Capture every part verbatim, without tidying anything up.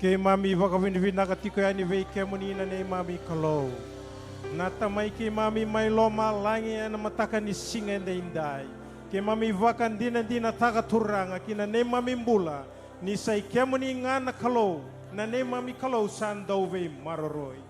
Keimami vakavinavinaka tiko yani vei kemuni na neimami Kalou. Na Tamai keimami mai lomalagi, ena mataka ni siga edaidai, keimami vakadinadinataka Turaga ki na neimami bula, ni sa i kemuni ga na Kalou, na neimami Kalou sa dau veimaroroi.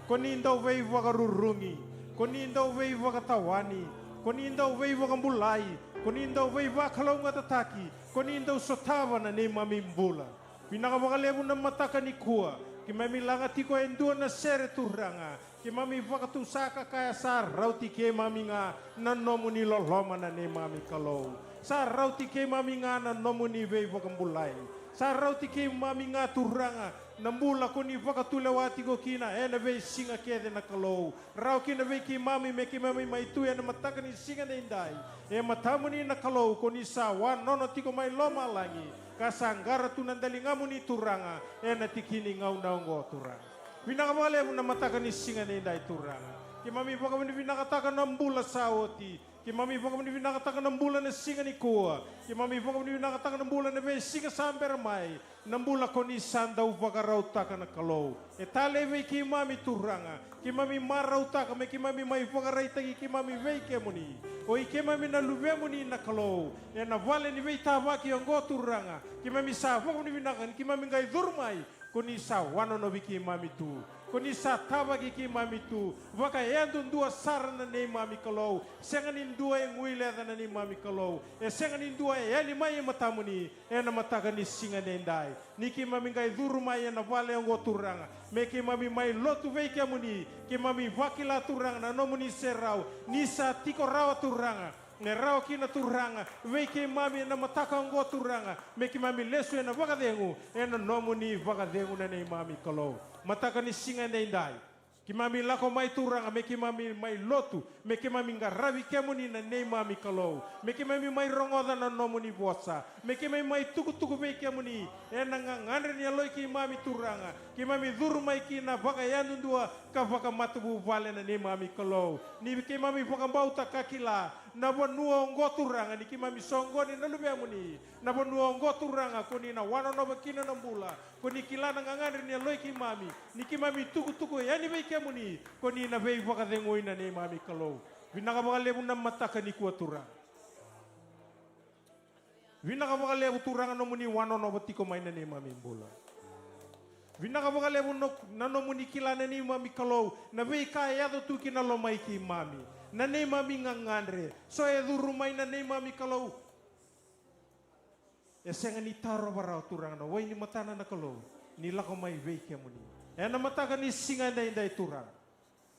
Ko ni dau veivakarurugi, ko ni dau veivakatawani, ko ni dau veivakabulai, ko ni dau veivakalougatataki, ko ni dau sotava na neimami bula. Vinaka vakalevu na mataka nikua, keimami laga tiko e dua na sere Turaga, keimami vakatusaka kaya sa rauti keimami ga na nomuni loloma na neimami Kalou. Sa rauti keimami ga na nomuni veivakabulai. Sa rauti keimami ga Turaga na bula ko ni vakatulewa tiko kina ena veisiga kece na Kalou. Rawa kina vei keimami me keimami mai tu ena mataka ni siga edaidai e matamuni na Kalou, ko ni sa wanono tiko mai lomalagi, ka sa qara tu na daligamuni Turaga ena tiki ni gauna oqo Turaga. Vinaka vakalevu na mataka ni siga edaidai Turaga. Keimami vakavinavinakataka na bula sa oti. Keimami vakavinavinakataka na bula na siga nikua. Keimami vakavinavinakataka na bula na veisiga sa bera mai. Na bula ko ni sa dau vakarautaka na Kalou. E talei vei keimami Turaga. Keimami marautaka me keimami mai vakaraitaki keimami vei kemuni. O i keimami na luvemuni na Kalou. Ena vale ni veitavaki oqo Turaga. Keimami sa vakavinavinaka ni keimami qai curu mai. Ko ni sa wanonovi keimami tu. Ko ni sa tavaki keimami tu. Vakayadudua sara na neimami Kalou. Sega ni dua e guileca na neimami Kalou. E sega ni dua e yali mai e matamuni. Ena mataka ni siga edaidai. Ni keimami qai curu mai ena vale oqo Turaga. Me keimami mai lotu vei kemuni. Keimami vakila Turaga na nomuni serau. Ni sa tiko rawa Turaga. Me rawa kina Turaga, vei keimami ena mataka oqo Turaga, me keimami lesu ena vakacegu, ena nomuni vakacegu na neimami Kalou. Mataka ni siga edaidai. Keimami lako mai Turaga, me keimami mai lotu, me keimami qaravi kemuni na neimami Kalou. Me keimami mai rogoca na nomuni vosa. Me keimami mai tukutuku vei kemuni, ena gagadre ni yaloi keimami Turaga. Keimami curu mai kina vakayadudua, ka vakamatavuvale na neimami Kalou. Ni keimami vakabauta ka kila, na vanua oqo Turaga, ni keimami soqoni na luvemuni. Na vanua oqo Turaga, ko ni na wanonova kina na bula. Ko ni kila na gagadre ni yaloi keimami. Ni keimami tukutuku yani vei kemuni, ko ni na veivakacegui na neimami Kalou. Vinaka vakalevu na mataka nikua Turaga. Vinaka vakalevu Turaga nomuni wanonova tiko mai na neimami bula. Vinaka vakalevu no, na nomuni kila na neimami Kalou, na veika e yaco tu ki na loma i keimami. Na neimami gagadre, so e curu mai na neimami Kalou. E sega ni tarova rawa Turaga na wai ni matana na Kalou, ni lako mai vei kemuni. Ena mataka ni siga edaidai Turaga.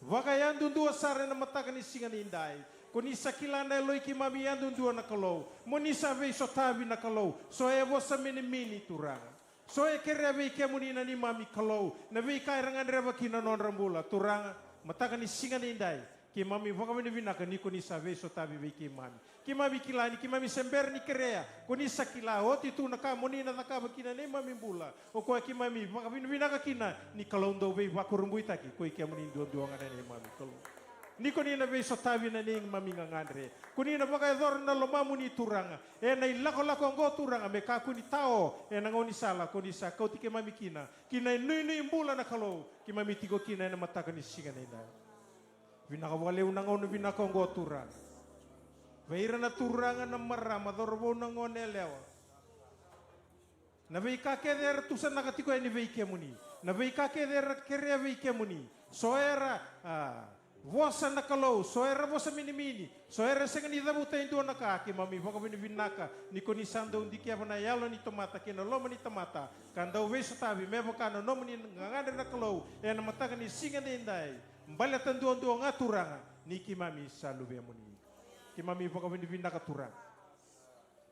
Vakayadudua sara ena mataka ni siga edaidai. Ko ni sa kila na yaloi keimami yadudua na Kalou. Mo ni sa veisotavi na Kalou. So e vosa minimini Turaga. So e kerea vei kemuni na neimami Kalou. Na veika era gadreva kina nodra bula Turaga. Mataka ni siga edaidai. Keimami vakavinavinaka ni ko ni sa veisotavi vei keimami. Keimami kila ni keimami se bera ni kerea, ko ni sa kila oti tu na ka mo ni na cakava ki na neimami bula. O koya keimami vakavinavinaka kina ni Kalou dau veivakurabuitaki, ko i kemuni duadua ga na neimami Kalou. Ni ko ni na veisotavi na neimami gagadre. Ko ni na vakayacora na lomamuni Turaga. Ena ilakolako oqo Turaga me kakua ni tao, ena gaunisala ko ni sa kauti keimami kina. Ki na inuinui bula na Kalou, keimami tiko kina ena mataka ni siga edaidai. Vinaka vakalevu na gauna vinaka oqo Turaga. Vei ira na turaga na marama, cauravou na gone yalewa. Na veika kece era tusanaka tiko yani vei kemuni. Na veika kece era kerea vei kemuni. So era, a, vosa na Kalou, so era vosa minimini. So era sega ni cavuta e dua na ka, keimami vakavinavinaka, ni ko ni sa dau dikeva na yalo ni tamata, kei na loma ni tamata. Ka dau veisotavi, me vaka na nomuni gagadre na Kalou, ena mataka ni siga edaidai. Baleta duadua ga Turaga, ni keimami sa luvemuni. Keimami vakavinavinaka Turaga.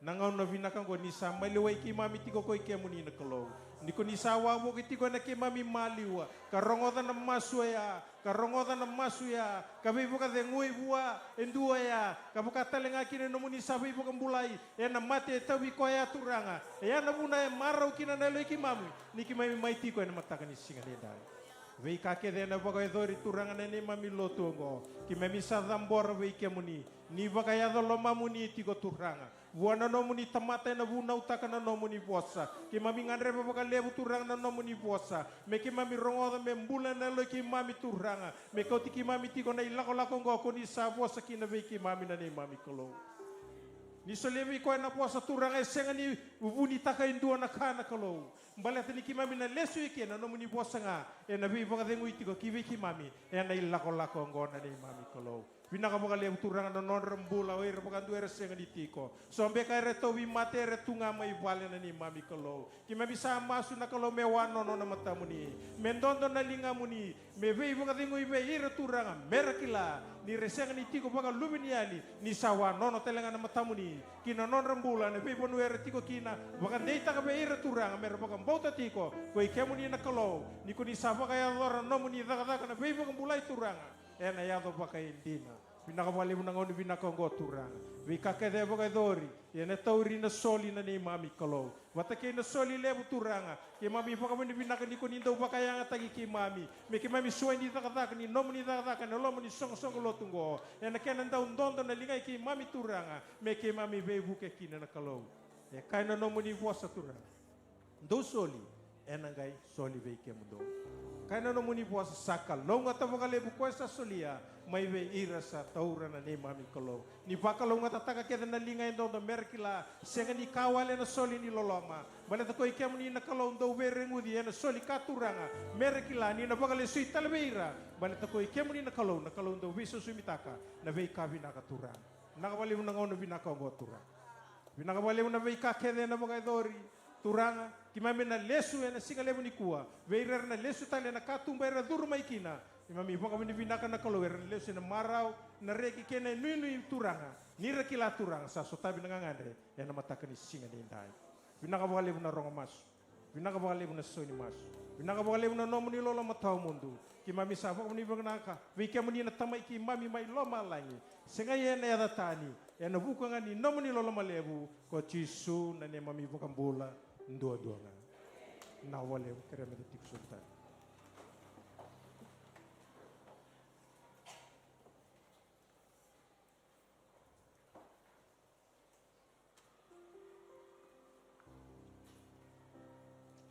Na gauna vinaka oqo ni sa maliwai keimami tiko ko i kemuni na Kalou. Ni ko ni sa wavoki tiko ena keimami maliwa. Ka rogoca na masu oya, ka rogoca na masu ya, ka veivakacegui vua, e dua ya, ka vaka tale ga kina nomuni sa veivakabulai, ena mate e tauvi koya Turaga. E ya na vuna e marau kina na yaloi keimami, ni keimami mai tiko ena mataka ni siga edaidai. Veika kece ena vakayacori, Turaga, na neimami lotu oqo, keimami sa cabora vei kemuni. Ni vakayaco lomamuni tiko, Turaga, vua na nomuni tamata ena vunautaka na nomuni vosa. Keimami gadreva vakalevu, Turaga, na nomuni vosa me keimami rogoca, me bula ena yaloi keimami, Turaga, me kauti keimami tiko na ilakolako oqo ko ni sa vosa kina vei keimami, na neimami Kalou. Ni solia vei koya na vosa, Turaga, e sega ni vunitaka e dua na ka, na Kalou, baleta ni keimami na lesu i ke na nomuni vosa ga ena veivakacegui tiko ki vei keimami ena ilakolako oqo, na neimami Kalou. Vinaka vakalevu, Turaga, na nodra bula o ira vakadua era sega ni tiko. So beka era tauvimate, era tu ga mai vale, na neimami Kalou. Keimami sa masu, na Kalou, me wanono na matamuni, me dodo na ligamuni, me veivakacegui vei ira, Turaga, me ra kila ni ra sega ni tiko vakaluveniyali, ni sa wanono tale ga na matamuni ki na nodra bula ena veivanua era tiko kina. Vakadeitaka vei ira, Turaga, me ra vakabauta tiko ko i kemuni na Kalou, ni ko ni sa vakayacora na nomuni cakacaka na veivakabulai, Turaga, ena yaco vakaidina. Vinaka vakalevu na gauna vinaka oqo, Turaga. Veika kece e vakayacori, ena tauri na soli, na neimami Kalou, vata kei na soli levu, Turaga. Keimami vakavinavinaka ni ko ni dau vakayagataki keimami me keimami suai ni cakacaka ni nomuni cakacaka ena loma ni soqosoqo lotu oqo, ena kena dau dodo na ligai keimami, Turaga, me keimami veivuke kina, na Kalou. E kaya na nomuni vosa, Turaga, dou soli, ena qai soli vei kemudou. Kaya na nomuni vosa, sa kalougata vakalevu koya sa solia mai vei ira sa taura, na neimami Kalou. Ni vakalougatataka kece na liga e dodo, me ra kila sega ni ka wale na soli ni loloma, baleta ko i kemuni na Kalou dau veireguci ena soli ka, Turaga, me ra kila ni na vakalesui tale vei ira, baleta ko i kemuni na Kalou, na Kalou dau veisausumitaka na veika vinaka, Turaga. Vinaka vakalevu na gauna vinaka oqo, Turaga. Vinaka vakalevu na veika kece ena vakayacori, Turaga. Keimami na lesu ena siga levu nikua, vei ira era na lesu tale ena katuba era curu mai kina. Keimami vakavinavinaka, na Kalou, era na lesu ena marau, na reki kei na inuinui, Turaga, ni ra kila, Turaga, sa sotavi na gagadre ena mataka ni siga nidai. Vinaka vakalevu na rogo masu. Vinaka vakalevu na sau ni masu. Vinaka vakalevu na nomuni loloma tawamudu. Keimami sa vakavinavinaka vei kemuni na Tamai keimami mai lomalagi. Sega, ia ena yaca tani, ena vuku ga ni nomuni loloma levu, ko Jisu na neimami iVakabula duadua ga. Vinaka vakalevu, kerea meda tiko sobu tale.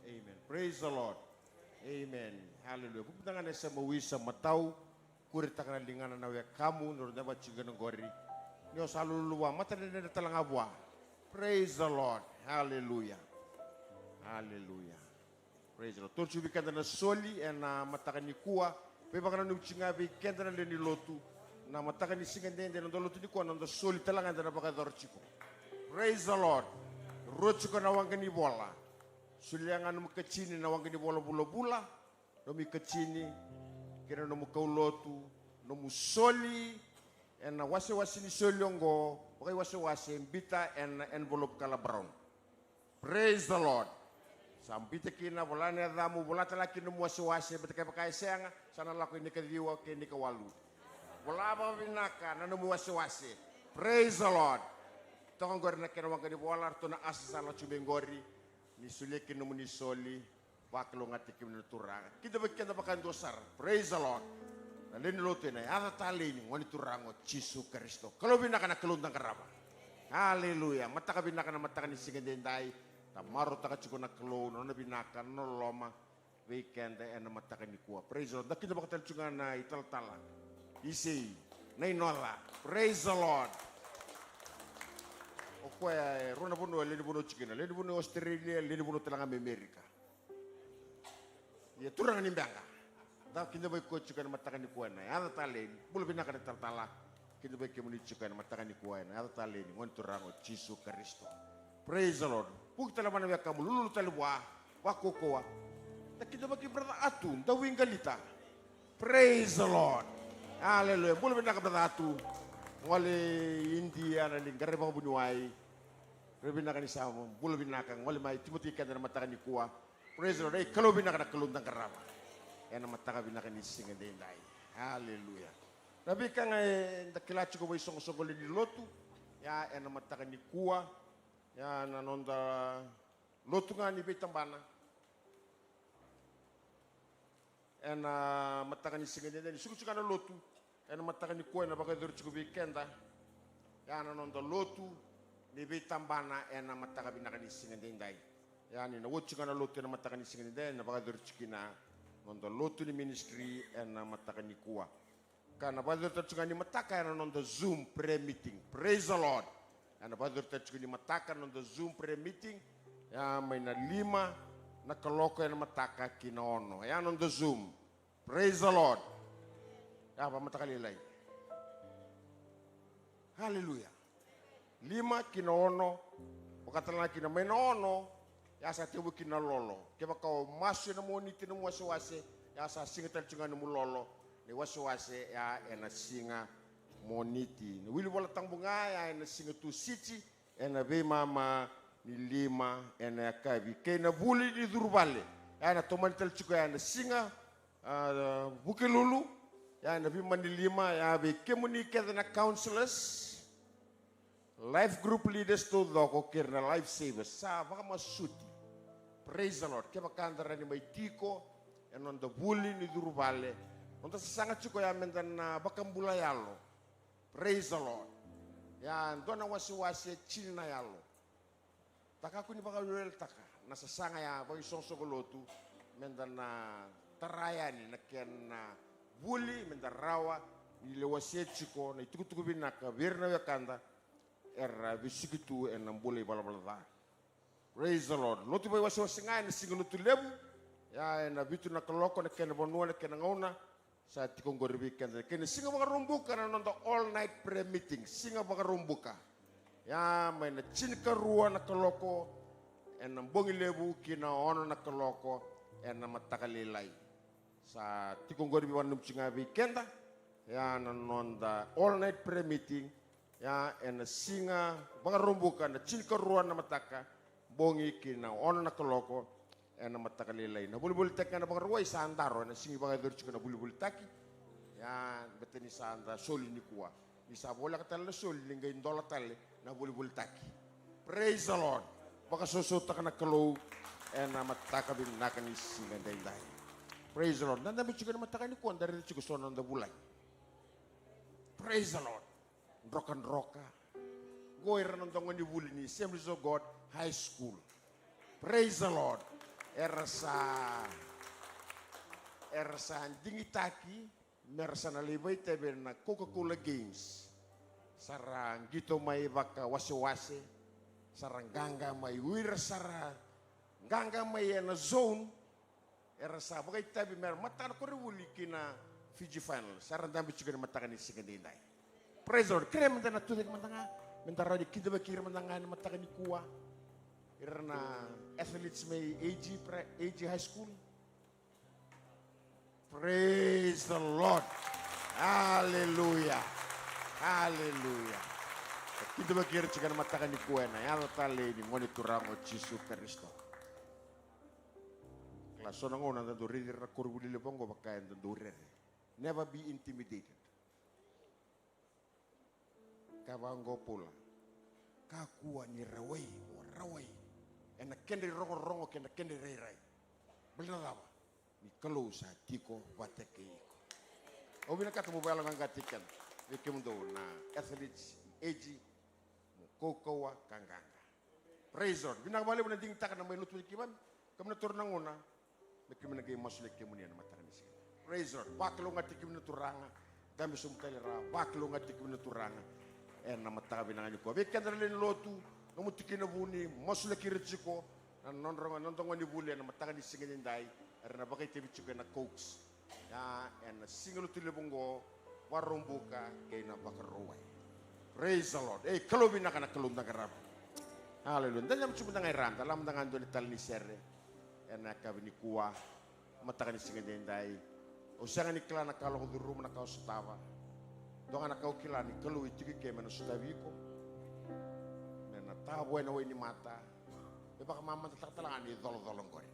Amen. Praise the Lord. Amen. Hallelujah. Vuku da ga na yasana, wisa, matau, kuretaka na ligana na wekamu, na noda vaka tiko kina qori. Ni o sa lululu vua, mata dredre tale ga vua. Praise the Lord. Hallelujah. Hallelujah. Praise the Lord. Toro tiko vei keda na soli ena mataka nikua. Veivakananumi tiko ga vei keda na lewe ni lotu. Na mataka ni siga edaidai, na noda lotu nikua, na noda soli tale ga eda na vakayacora tiko. Praise the Lord. Rua tiko na waqa ni vola. Solia ga nomu katini na waqa ni vola vulavula, nomu ikatini, kei na nomu kaulotu, nomu soli ena wasewase ni soli oqo, vakaiwasewase, biuta ena envelope kala brown. Praise the Lord. Sa biuta kina, vola na yacamu, vola tale ga kina nomu wasewase, baleta kevaka e sega, sa na lako i na ikaciwa kei na ikawalu. Vola vakavinaka na nomu wasewase. Praise the Lord. Toka qori na kena waqa ni vola, ratou na usher sa lako tiko mai qori. Ni solia kina nomuni soli, vakalougatataki kemuni na Turaga. Kidavaki keda vakadua sara. Praise the Lord. Na lewe ni lotu, ena yaca talei ni Gone Turaga o Jisu Karisito. Kalou vinaka na Kalou da qarava. Aleluya. Mataka vinaka na mataka ni siga edaidai. Da marautaka tiko na Kalou, na nona vinaka, na nona loloma vei keda ena mataka nikua. Praise the Lord. Da kidavaka tale tiko ga na italatala Isei Nainoca. Praise the Lord. O koya e rua na vanua e lewe ni vanua tiko kina. Lewe ni vanua e Australia, lewe ni vanua tale ga mai Amerika. Ia turaga ni Beqa. Da kidavaki koya tiko ena mataka nikua ena yaca talei. Bula vinaka na italatala. Kidavaki kemuni tiko ena mataka nikua ena yaca talei ni Gone Turaga o Jisu Karisito. Praise the Lord. Vuki tale vua na wekamu, lululu tale vua, vakaukauwa. Da kidavaki brother Atu, Davuiqalita. Praise the Lord. Aleluya. Bula vinaka brother Atu. Gole i Idia na liga, qaravi vakavuniwai. Rairai vinaka ni sa bula vinaka, gole mai, timotaki keda ena mataka nikua. Praise the Lord. Ei, Kalou vinaka na Kalou da qarava ena mataka vinaka ni siga edaidai. Aleluya. Na veika ga eda kila tiko vei soqosoqo lewe ni lotu, ia ena mataka nikua, ia na noda lotu ga ni veitabana. ena mataka ni siga edaidai, ni suka tiko ga na lotu ena mataka nikua, ena vakayacori tiko vei keda. Ya na noda lotu ni veitabana ena mataka vinaka ni siga edaidai. Ya ni na oti tiko ga na lotu ena mataka ni siga edaidai, ena vakayacori tiko kina noda lotu ni ministry ena mataka nikua. Ka na vakayacori tale tiko ga ni mataka ya na noda Zoom prayer meeting. Praise the Lord. Ya na vakayacori tale tiko ni mataka na noda Zoom prayer meeting. Ya mai na lima na kaloko ena mataka ki na ono. Ya noda Zoom. Praise the Lord. Ya vakamataka lailai. Hallelujah. Lima ki na ono, vaka tale ga kina mai na ono, ya sa tekivu kina na lolo. Kevaka o masu ena Moniti na nomu wasewase, ya sa Siga tale tiko ga na nomu lolo, na iwasewase ya ena Siga Moniti. Na wili Vola Tabu ga ya ena Siga Tusiti, ena veimama ni lima ena yakavi. Kei na vuli ni curu vale, ya ena tomani tale tiko ya ena Siga a, Vukelulu, ya ena veimama ni lima, ya vei kemuni kece na counselors, life group leaders taucoko kei ira na life savers, sa vakamasuti. Praise the Lord. Kevaka da rawa ni mai tiko ena noda vuli ni curu vale, noda sasaga tiko ya meda na vakabula yalo. Praise the Lord. Ya dua na wasewase e tini na yalo. Da kakua ni vakaweleweletaka na sasaga ya vakaisoqosoqo lotu, meda na tara yani na kena vuli, meda rawa ni lewasea tiko na itukutuku vinaka vei ira na wekada era vesuki tu ena bula ivalavala ca. Praise the Lord. Lotu vaiwasewase ga ena Siga Lotulevu, ya ena vitu na kaloko na kena vanua, na kena gauna, sa tiko oqori vei keda. Kei na Siga Vakaraubuka na noda all night prayer meeting, Siga Vakaraubuka. Ya mai na tinikarua na kaloko ena bogi levu ki na ono na kaloko ena mataka lailai. Sa tiko oqori vei, vakananumi tiko ga vei keda. Ya na noda all night prayer meeting, ya ena Siga Vakaraubuka na tinikarua na mataka, bogi ki na ono na kaloko ena mataka lailai. Na volivolitaki ga na Vakarauwai sa daro, ena sigi vakayacori tiko na volivolitaki. Ya beta ni sa da soli nikua. Ni sa voleka tale na soli, ni qai dola tale na volivolitaki. Praise the Lord. Vakasausautaka na Kalou ena mataka vinaka ni siga edaidai. Praise the Lord. Da dabe tiko ena mataka nikua, da raica tiko so na noda vulagi. Praise the Lord. Drokadroka. Qo ira na noda gonevuli ni Assemblies of God High School. Praise the Lord. Era sa, era sa digitaki mera sa na lai vakaitavi ena Coca-Cola Games. Sa ra qito mai vakawasewase, sa ra qaqa mai, o ira sa ra qaqa mai ena zone, era sa vakaitavi mera mataka na koronivuli ki na Fiji Final. Sa ra dabe tiko ena mataka ni siga edaidai. Praise the Lord. Kerea meda na tucake mada ga, meda rawa ni kidavaki ira mada ga ena mataka nikua. Ira na athletes mai A G, pra-, A G High School. Praise the Lord. Hallelujah. Hallelujah. Kidavaki ira tiko ena mataka nikua ena yaca talei ni Gone Turaga o Jisu Karisito. Kila, so na gauna da dau raici ira na koronivuli levu oqo vaka eda dau rere. Never be intimidated. Ka vaqo o Paula, kakua ni rawai, o rawai ena kedra irogorogo kei na kedra irairai. Baleta na cava? Ni Kalou sa tiko vata kei iko. Au vinakata mo vakayaloqaqataki keda, vei kemudou na athletes, A G, mo kaukauwa ka qaqa. Praise the Lord. Vinaka vakalevu na digitaka na mai lotu vei keimami. Keimami na taura na gauna me keimami na qai masulaki kemuni ena mataka ni siga. Praise the Lord. Vakalougatataki kemuni na Turaga. Dabe sobu tale ra. Vakalougatataki kemuni na Turaga ena mataka vinaka nikua. Vei keda na lewe ni lotu, nomu tikina vuni, masulaki ira tiko na nodra, noda gonevuli ena mataka ni siga edaidai, era na vakaitavi tiko ena Cokes. Ya ena Siga Lotulevu oqo, Vakaraubuka kei na Vakarauwai. Praise the Lord. Ei, Kalou vinaka na Kalou da qarava. Hallelujah. Da lako tiko mada ga i ra, da lako mada ga dua na tale ni sere ena yakavi nikua, mataka ni siga edaidai. Au sega ni kila na ka lako curuma, na ka o sotava. Dua ga na ka au kila, ni Kalou e tiko i ke me na sotavi iko, me na tavoya na wai ni mata, me vakamamadataka tale ga na icolacola oqori.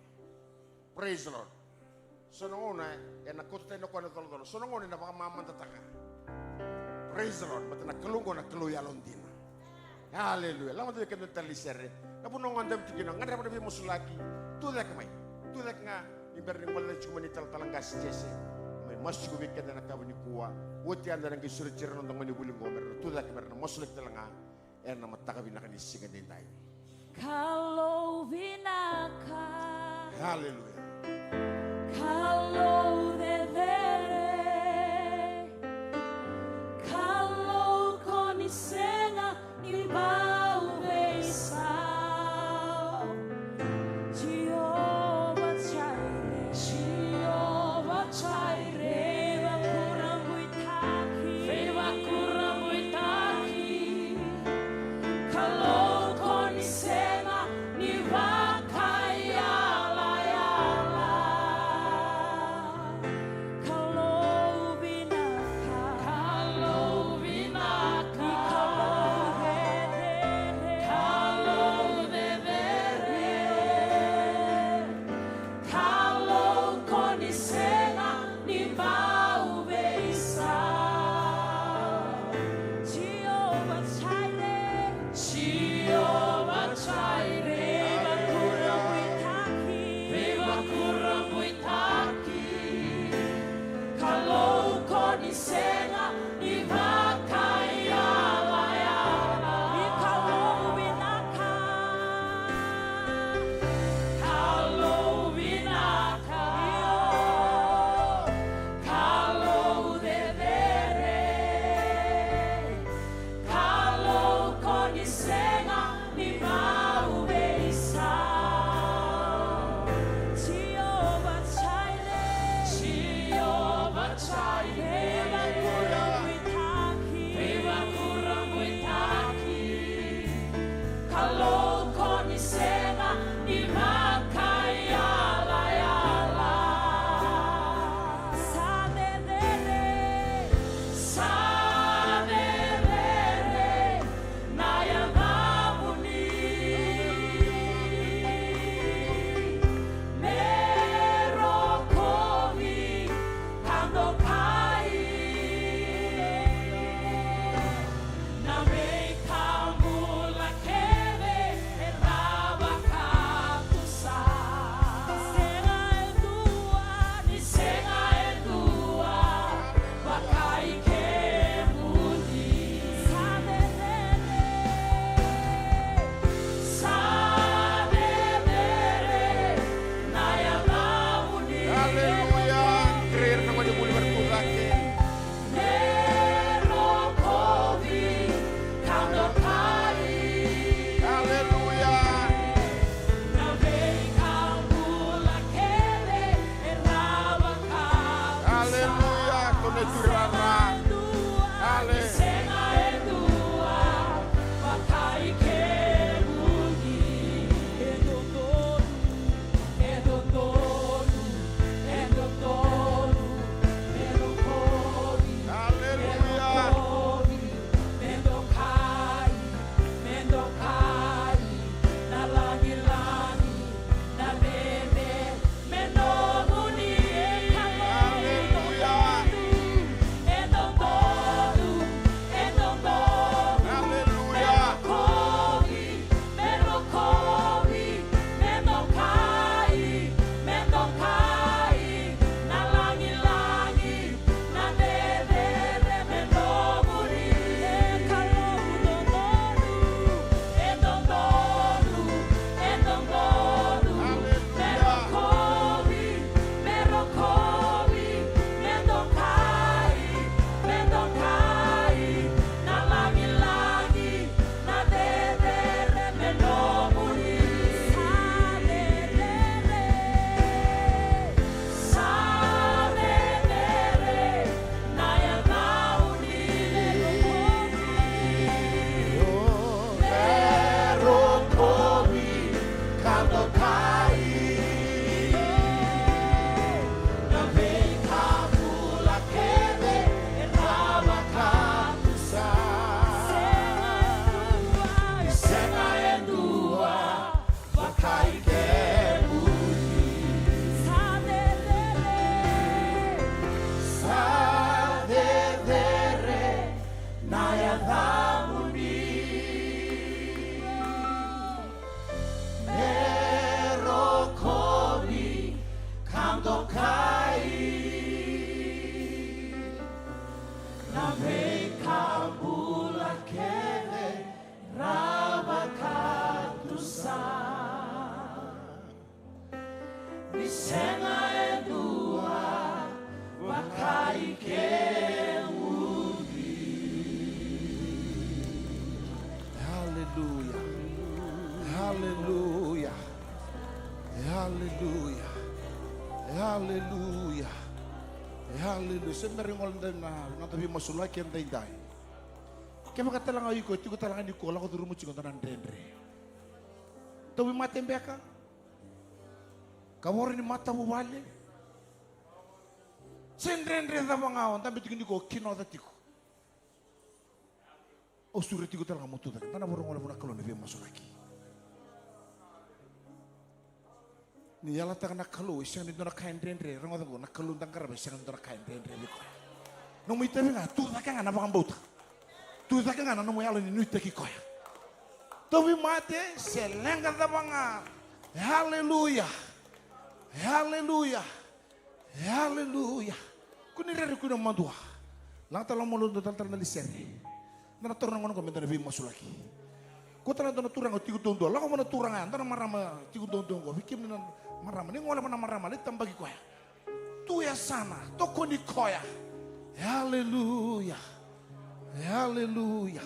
Praise the Lord. So na gauna ena kauta tani o koya na icolacola. So na gauna ena vakamamadataka. Praise the Lord. Baleta na Kalou oqo na Kalou yalodina. Hallelujah. Lako mada vei keda na tale ni sere. Na vanua ga o dabe tiko kina, gadreva na veimasulaki. Tucake mai. Tucake ga. Ni bera ni gole tiko mai na italatala qase Jese, mai masu tiko vei keda ena yakavi nikua. Oti eda na qai sureti ira na noda gonevuli qo me ra na tucake, me ra na masulaki tale ga ena mataka vinaka ni siga edaidai. Kalou vinaka. Haleluya. Kalou cecere. Kalou ko ni sega ni bau veisau. Jiova Jaire, Jiova Jaire, veivakurabuitaki, veivakurabuitaki. Kalou ko ni sega ni vakaiyalayala. Se bera ni gole na noda veimasulaki edaidai. Kevaka tale ga o iko e tiko tale ga ni ko lako curuma tiko dua na dredre. Tauvimate beka. Kavoro ni matavuvale. Se dredre cava ga o dabe tiko ni ko kinoca tiko. Au sureti iko tale ga mo tu cake. Da na voro gole vua na Kalou na veimasulaki. Ni yalataka na Kalou e sega ni dua na ka e dredre, rogoca qo, na Kalou da qarava e sega ni dua na ka e dredre vei koya. Nomu itavi ga, tu cake ga na vakabauta. Tu cake ga na nomu yalo ni nuitaki koya. Tauvimate se leqa cava ga. Haleluya. Haleluya. E, aleluya. Kua ni rere, kua ni madua. Lagata lomalou, dua talatala na lisere. Da na taura na gauna qo me da na veimasulaki. Kua tale na dua na turaga tiko duadua. Lako vua na turaga ya, dua na marama tiko duadua qo. Vei kemuni na marama, ni gole vua na marama, lai tabaki koya. Tu yasana, tokoni koya. E, aleluya. E, aleluya.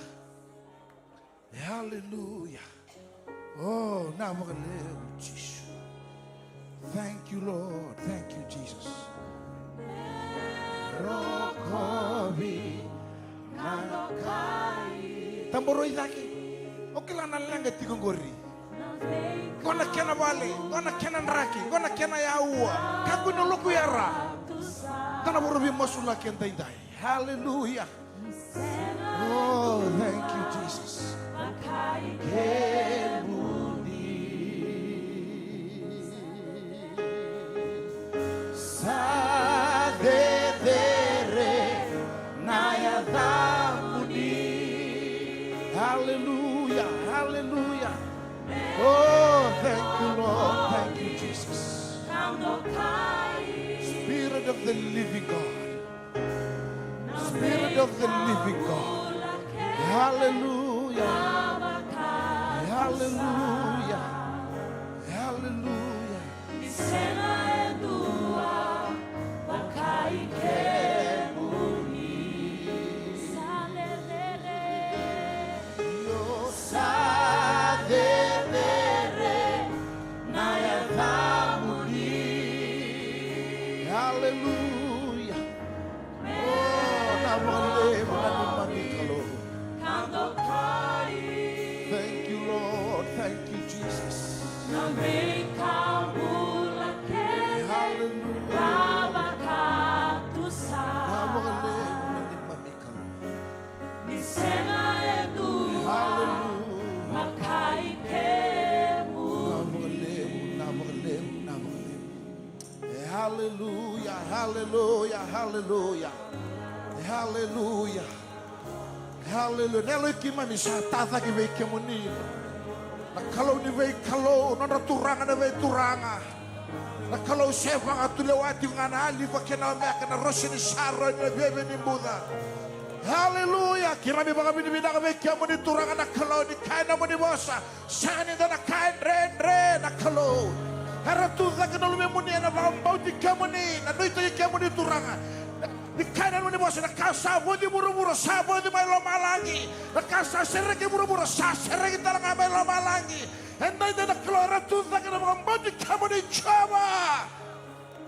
Hallelujah. Oh, na vakalevu Jisu. Thank you, Lord. Thank you, Jesus. Rokovi na kai. Taboroi cake. O kila na leqa tiko qori. Qo na kena vale, qo na kena draki, qo na kena yaua. Kakua ni lokuyara. Da na voro veimasulaki edaidai. Hallelujah. Oh, thank you, Jesus. Kemuni. Sa cecere na yacamuni. Hallelujah, hallelujah. Oh, thank you, Lord. Thank you, Jesus. Spirit of the living God. Spirit of the living God. Hallelujah. Hallelujah. Hallelujah. Io sa cecere na yacamuni. Hallelujah. Oh, na vakalevu na neimami Kalou. Thank you, Lord. Thank you, Jesus. Hallelujah. Na vakalevu na neimami Kalou. Hallelujah. Na vakalevu, na vakalevu, na vakalevu. E, hallelujah, hallelujah, hallelujah. E, hallelujah. Hallelujah. Na yalo i keimami sa tacake vei kemuni. Na Kalou ni veikalou, nodra Turaga na veituraga. Na Kalou se vakatulewa tiko ga na Alifa kei na Omeka, na rose ni Saroni, na viaviani buca. Hallelujah. Keimami vakavinavinaka vei kemuni Turaga na Kalou ni kaya na nomuni vosa. Sega ni dua na ka e dredre na Kalou. Era tu cake na luvemuni, era vakabauti kemuni, na nuitaki kemuni Turaga. Ni kaya na nomuni vosa, na ka sa vauci vuravura sa vauci mai lomalagi. Na ka sa sereki vuravura sa sereki tale ga mai lomalagi. Edaidai na Kalou era tu cake na vakabauti kemuni Jiova.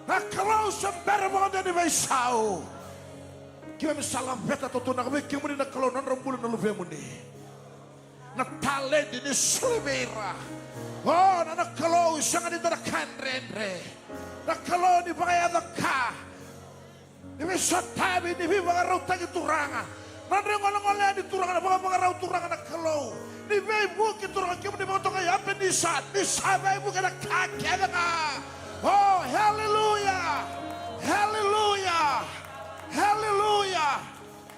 Na Kalou se bera vakadua ni veisau. Keimami sa laveta tautaunaka vei kemuni na Kalou na nodra bula na luvemuni. Na taledi ni soli vei ira. O, na, na Kalou sega ni dua na ka e dredre. Na Kalou ni vakayaco ka. Ni veisotavi, ni veivakarautaki Turaga. Na nodra igolegole ni Turaga, na vakavakarau Turaga na Kalou. Ni veivuke Turaga, kemuni vakatokai Epenisa, ni sa veivuke na ka kece ga. O, haleluya. Haleluya. Haleluya.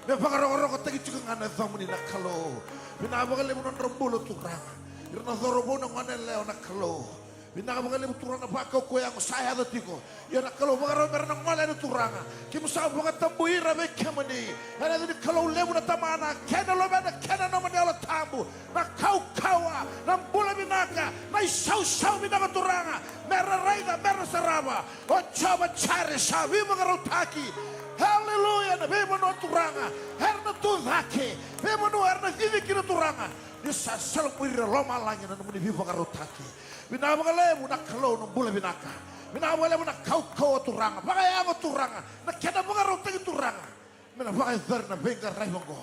Me vakarokorokotaki tiko ga na yacamuni na Kalou. Vinaka vakalevu na nodra bula Turaga. Ira na cauravou, na goneyalewa na Kalou. Vinaka vakalevu Turaga na vakaukauwa yago sa yaco tiko. Ia na Kalou vakarau me ra na gole yani Turaga. Keimami sa vakatabui ira vei kemuni. Ena yaca ni Kalou levu na Tamana, kei na Luvena, kei na nomuni Yalo Tabu. Na kaukauwa, na bula vinaka, na isausau vinaka Turaga. Me ra raica, me ra sarava. O Jiova Jaire sa veivakarautaki. Haleluya, na veivanua Turaga era na tu cake, veivanua era na cici kina Turaga. Ni sa sala muri ira lomalagi na nomuni veivakarautaki. Vinaka vakalevu na Kalou na bula vinaka. Vinaka vakalevu na kaukauwa Turaga, vakayago Turaga, na kena vakarautaki Turaga. Me na vakayacori na veiqaravi oqo.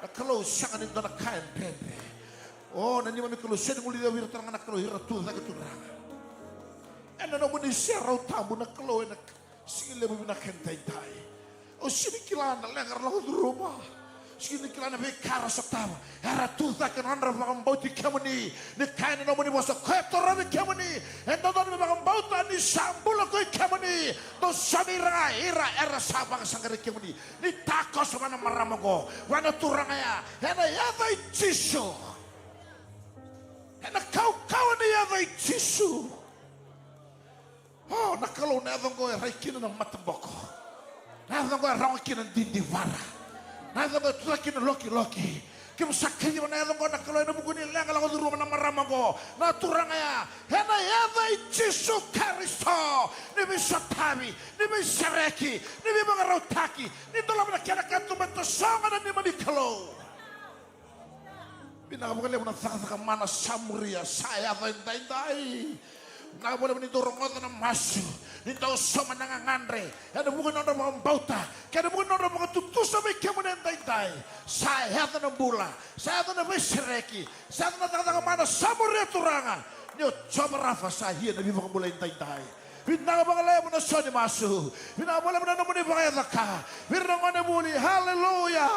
Na Kalou sega ni dua na ka e dredre. O, na neimami Kalou, sega ni guilecavi ira tale ga na Kalou, ira tu cake Turaga. Ena nomuni serau tabu na Kalou, ena siga levu vinaka edaidai. Au sega ni kila na leqa era lako curuma. Sega ni kila na veika era sotava. Era tu cake na nodra vakabauti kemuni. Ni kaya na nomuni vosa, ko e torovi kemuni e dodonu me vakabauta ni sa bula ko i kemuni. Dou saumi ira ga ira era sa vakasaqarai kemuni. Ni takoso vua na marama oqo, vua na turaga ya, ena yaca i Jisu. Ena kaukauwa ni yaca i Jisu. O, na Kalou, na yaca oqo e rai kina na mataboko. Na yaca oqo e rogo kina na didivara. Na yaca oqo e tucake kina na lokiloki. Keimami sa kaciva na yaca oqo na Kalou ena vuku ni leqa lako curuma na marama oqo, na turaga ya. Ena yaca i Jisu Karisito, ni veisotavi, ni veisereki, ni veivakarautaki, ni dolava na kena katuba e toso ga na neimami Kalou. Vinaka vakalevu na cakacaka mana sa muria, sa yaco edaidai. Vinaka vakalevu ni dou rogoca na masu, ni dou sauma na gagadre ena vuku ni nodra vakabauta kei na vuku ni nodra vakatutusa vei kemuni edaidai. Sa yaco na bula, sa yaco na veisereki, sa yaco na cakacaka mana sa muria Turaga. Ni o Jiova Rafa sa ia na veivakabulai edaidai. Vinaka vakalevu na sau ni masu. Vinaka vakalevu na nomuni vakayaco ka vei ira na gonevuli. Haleluya.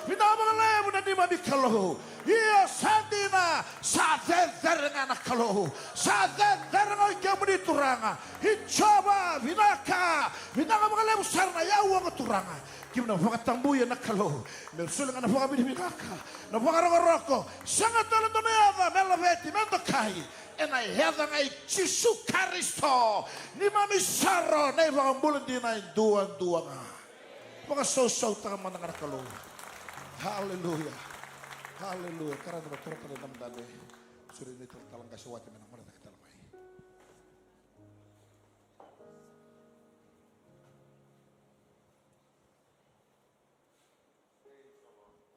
Vinaka vakalevu na neimami Kalou. Ia sa dina, sa cecere ga na Kalou. Sa cecere ga o kemuni Turaga. I Jiova, vinaka. Vinaka vakalevu sara na iyau oqo Turaga. Keimami na vakatabuya na Kalou me soli ga na vakavinavinaka, na vakarokoroko. Sega tale dua na yaca me laveti, me dokai. Ena yaca ga i Jisu Karisito, neimami isoro, na iVakabula dina e duadua ga. Vakasausautaka mada ga na Kalou. Haleluya. Haleluya. Ka ra dau toro tale na dabe. Sori ni talatala qase wati me na gole cake tale mai.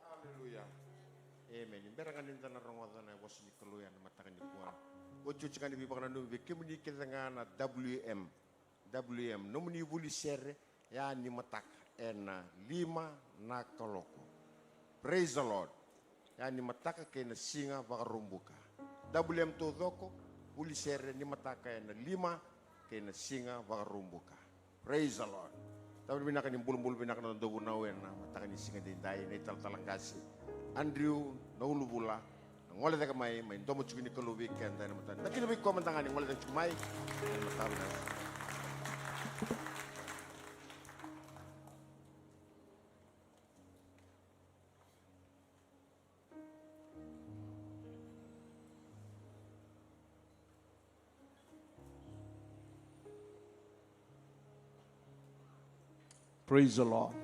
Haleluya. Emeni. Bera ga ni da na rogoca na vosa ni Kalou ena mataka nikua, otioti ga ni veivakananumi vei kemuni kece ga na W M. W M, nomuni vuli sere, ya ni mataka ena lima na kaloko. Praise the Lord. Ya ni mataka kei na siga Vakaraubuka. W M taucoko, vuli sere ni mataka ena lima kei na siga Vakaraubuka. Praise the Lord. Tavani vinaka ni bulabula vinaka na dou vunau ena mataka ni siga edaidai, na italatala qase Andrew na uluvula. Na gole cake mai, mai domo tiko ni Kalou vei keda ena mataka. Na kena vei koya mada ga ni gole cake tiko mai ena mataka vinaka. Praise the Lord.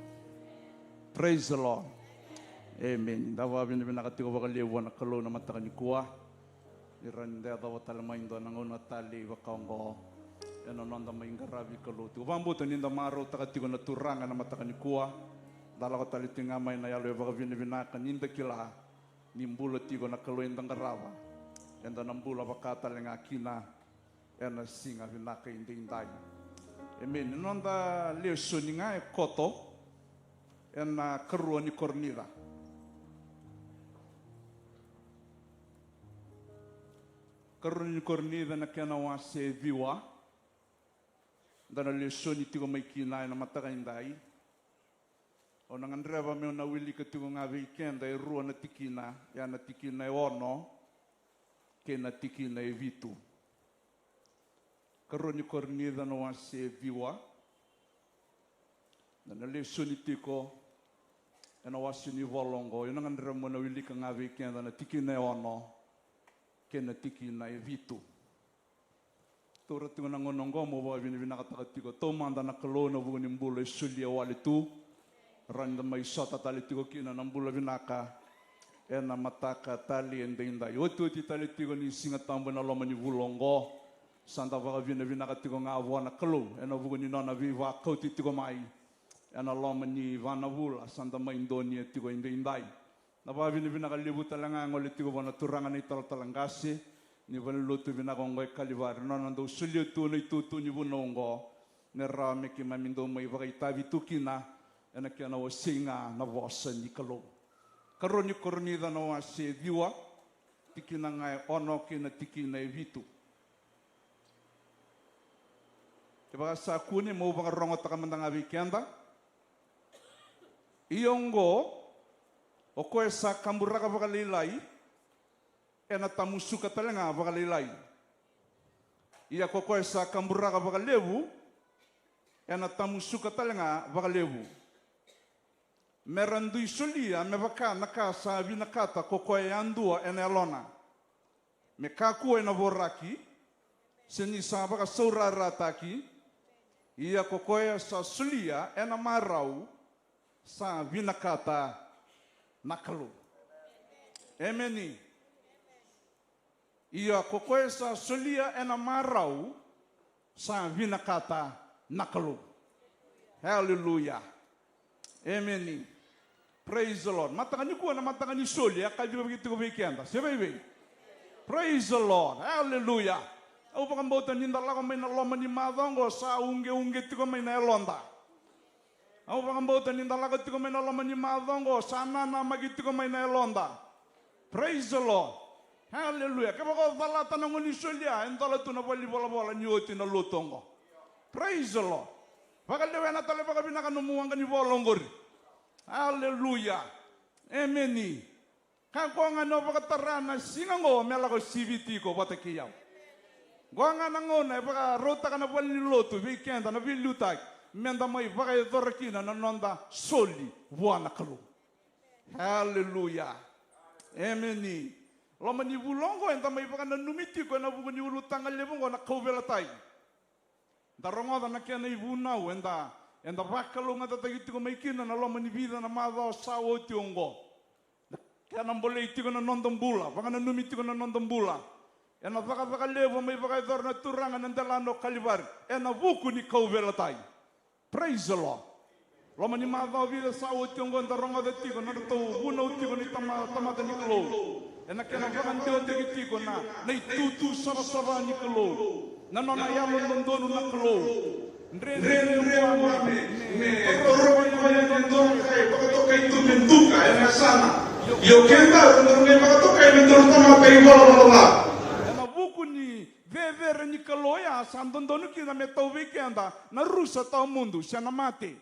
Praise the Lord. Amen. Da vakavinavinaka tiko vakalevu vua na Kalou na mataka nikua. Ni rawa ni da yacova tale mai dua na gauna talei vaka oqo ena noda mai qaravi Kalou tiko. Vakabauta ni da marautaka tiko na Turaga ena mataka nikua. Da lako tale tiko ga mai na yalo e vakavinavinaka ni da kila ni bula tiko na Kalou eda qarava. Eda na bula vaka tale ga kina ena siga vinaka edaidai. Amen. Na noda lesoni ga e koto ena Karua ni Korinica. Karua ni Korinica na kena wase e ciwa. Da na lesoni tiko mai kina ena mataka edai. Au na gadreva meu na wilika tiko ga vei keda e rua na tikina, ya na tikina e ono kei na tikina e vitu. Karua ni Korinica na wase e ciwa. Da na lesoni tiko ena wase ni vola oqo, au na gadreva meu na wilika ga vei keda na tikina e ono kei na tikina e vitu. Taura tiko na gauna oqo mo vakavinavinakataka tiko taumada na Kalou ena vuku ni bula e solia wale tu. Rawa ni da mai sota tale tiko kina na bula vinaka ena mataka talei edaidai. Otioti tale tiko ni Siga Tabu ena loma ni vula oqo. Sa da vakavinavinaka tiko ga vua na Kalou ena vuku ni nona veivakauti tiko mai ena loma ni va na vula sa da mai donuya tiko edaidai. Na vakavinavinaka levu tale ga e gole tiko vua na turaga na italatala qase ni valenilotu vinaka oqo e Kalivari, na nona dau solia tu na itutu ni vunau oqo, me rawa me keimami dau mai vakaitavi tu kina ena kena wasei ga na vosa ni Kalou. Karua ni Korinica na wase e ciwa, tikina ga e ono kei na tikina e vitu. Kevaka sa kune, meu vakarogotaka mada ga vei keda. Ia oqo, o koya sa kaburaka vakalailai, ena tamusuka tale ga vakalailai. Ia ko koya sa kaburaka vakalevu, ena tamusuka tale ga vakalevu. Me ra dui solia me vaka na ka sa vinakata ko koya yadua ena yalona. Me kakua ena voraki, se ni sa vakasaurarataki, ia ko koya sa solia ena marau, sa vinakata na Kalou. Emeni. Ia ko koya sa solia ena marau, sa vinakata na Kalou. Haleluya. Emeni. Praise the Lord. Mataka nikua na mataka ni soli, a kaciva vei tiko vei keda. Se vei vei. Praise the Lord. Haleluya. Au vakabauta ni da lako mai na loma ni macawa oqo, sa ugeuge tiko mai na yaloda. Au vakabauta ni da lako tiko mai na loma ni macawa oqo, sa nanamaki tiko mai na yaloda. Praise the Lord. Haleluya. Kevaka o calata na gone ni soli ya, e dola tu na valenivolavola ni oti na lotu oqo. Praise the Lord. Vakalewena tale vakavinaka nomu waqa ni vola oqori. Haleluya. Emeni. Ka qo ga ni o vakatara na siga oqo me lako siviti iko vata kei au. Qo ga na gauna e vakarautaka na valenilotu vei keda na veiliutaki, meda mai vakayacora kina na noda soli vua na Kalou. Haleluya. Emeni. Loma ni vula oqo eda mai vakananumi tiko ena vuku ni ulutaga levu oqo na kauveilatai. Da rogoca na kena ivunau, eda, eda vakalougatataki tiko mai kina na loma ni vica na macawa sa oti oqo. Kena bolei tiko na noda bula, vakananumi tiko na noda bula. Ena cakacaka levu mai vakayacora na Turaga na delana o Kalivari, ena vuku ni kauveilatai. Praise the Lord. Loma ni macawa vica sa oti oqo eda rogoca tiko na nodratou vunau tiko na itama-, tamata ni Kalou. Ena kena vakadewataki tiko na, na itutu savasava ni Kalou. Na nona yalododonu na Kalou. Dredre, dredre vua me, me torova koya me dua na ka e vakatokai tu me duka ena yasana. Ia o keda, daru qai vakatokai me daru tamata ivalavala ca. Ena vuku ni cecere ni Kalou ya, sa dodonu kina me tau vei keda na rusa tawamudu se na mate.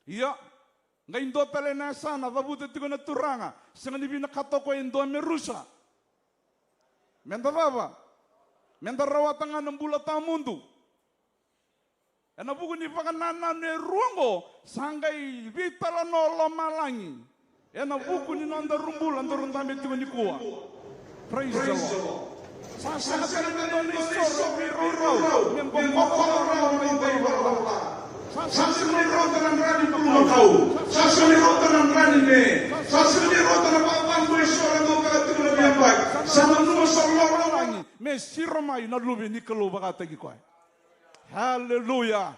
Ia, qai dua tale na yasana cavuta tiko na Turaga, sega ni vinakata o koya e dua me rusa. Meda cava? Meda rawata ga na bula tawamudu. Ena vuku ni vakanananu e rua oqo, sa qai veitalanoa o lomalagi. Ena vuku ni nodaru bula daru dabe tiko nikua. Praise the Lord. Sa sega tale ni dua na isoro e veiraurau me boko rawa mai na ivalavala ca. Sa sega ni rauta na dra ni bulumakau. Sa sega ni rauta na dra ni me. Sa sega ni rauta na vakacabo eso era dau caka tiko na veiyabaki. Sa nanuma sa lomalagi me siro mai na Luve ni Kalou vakataki koya. Haleluya.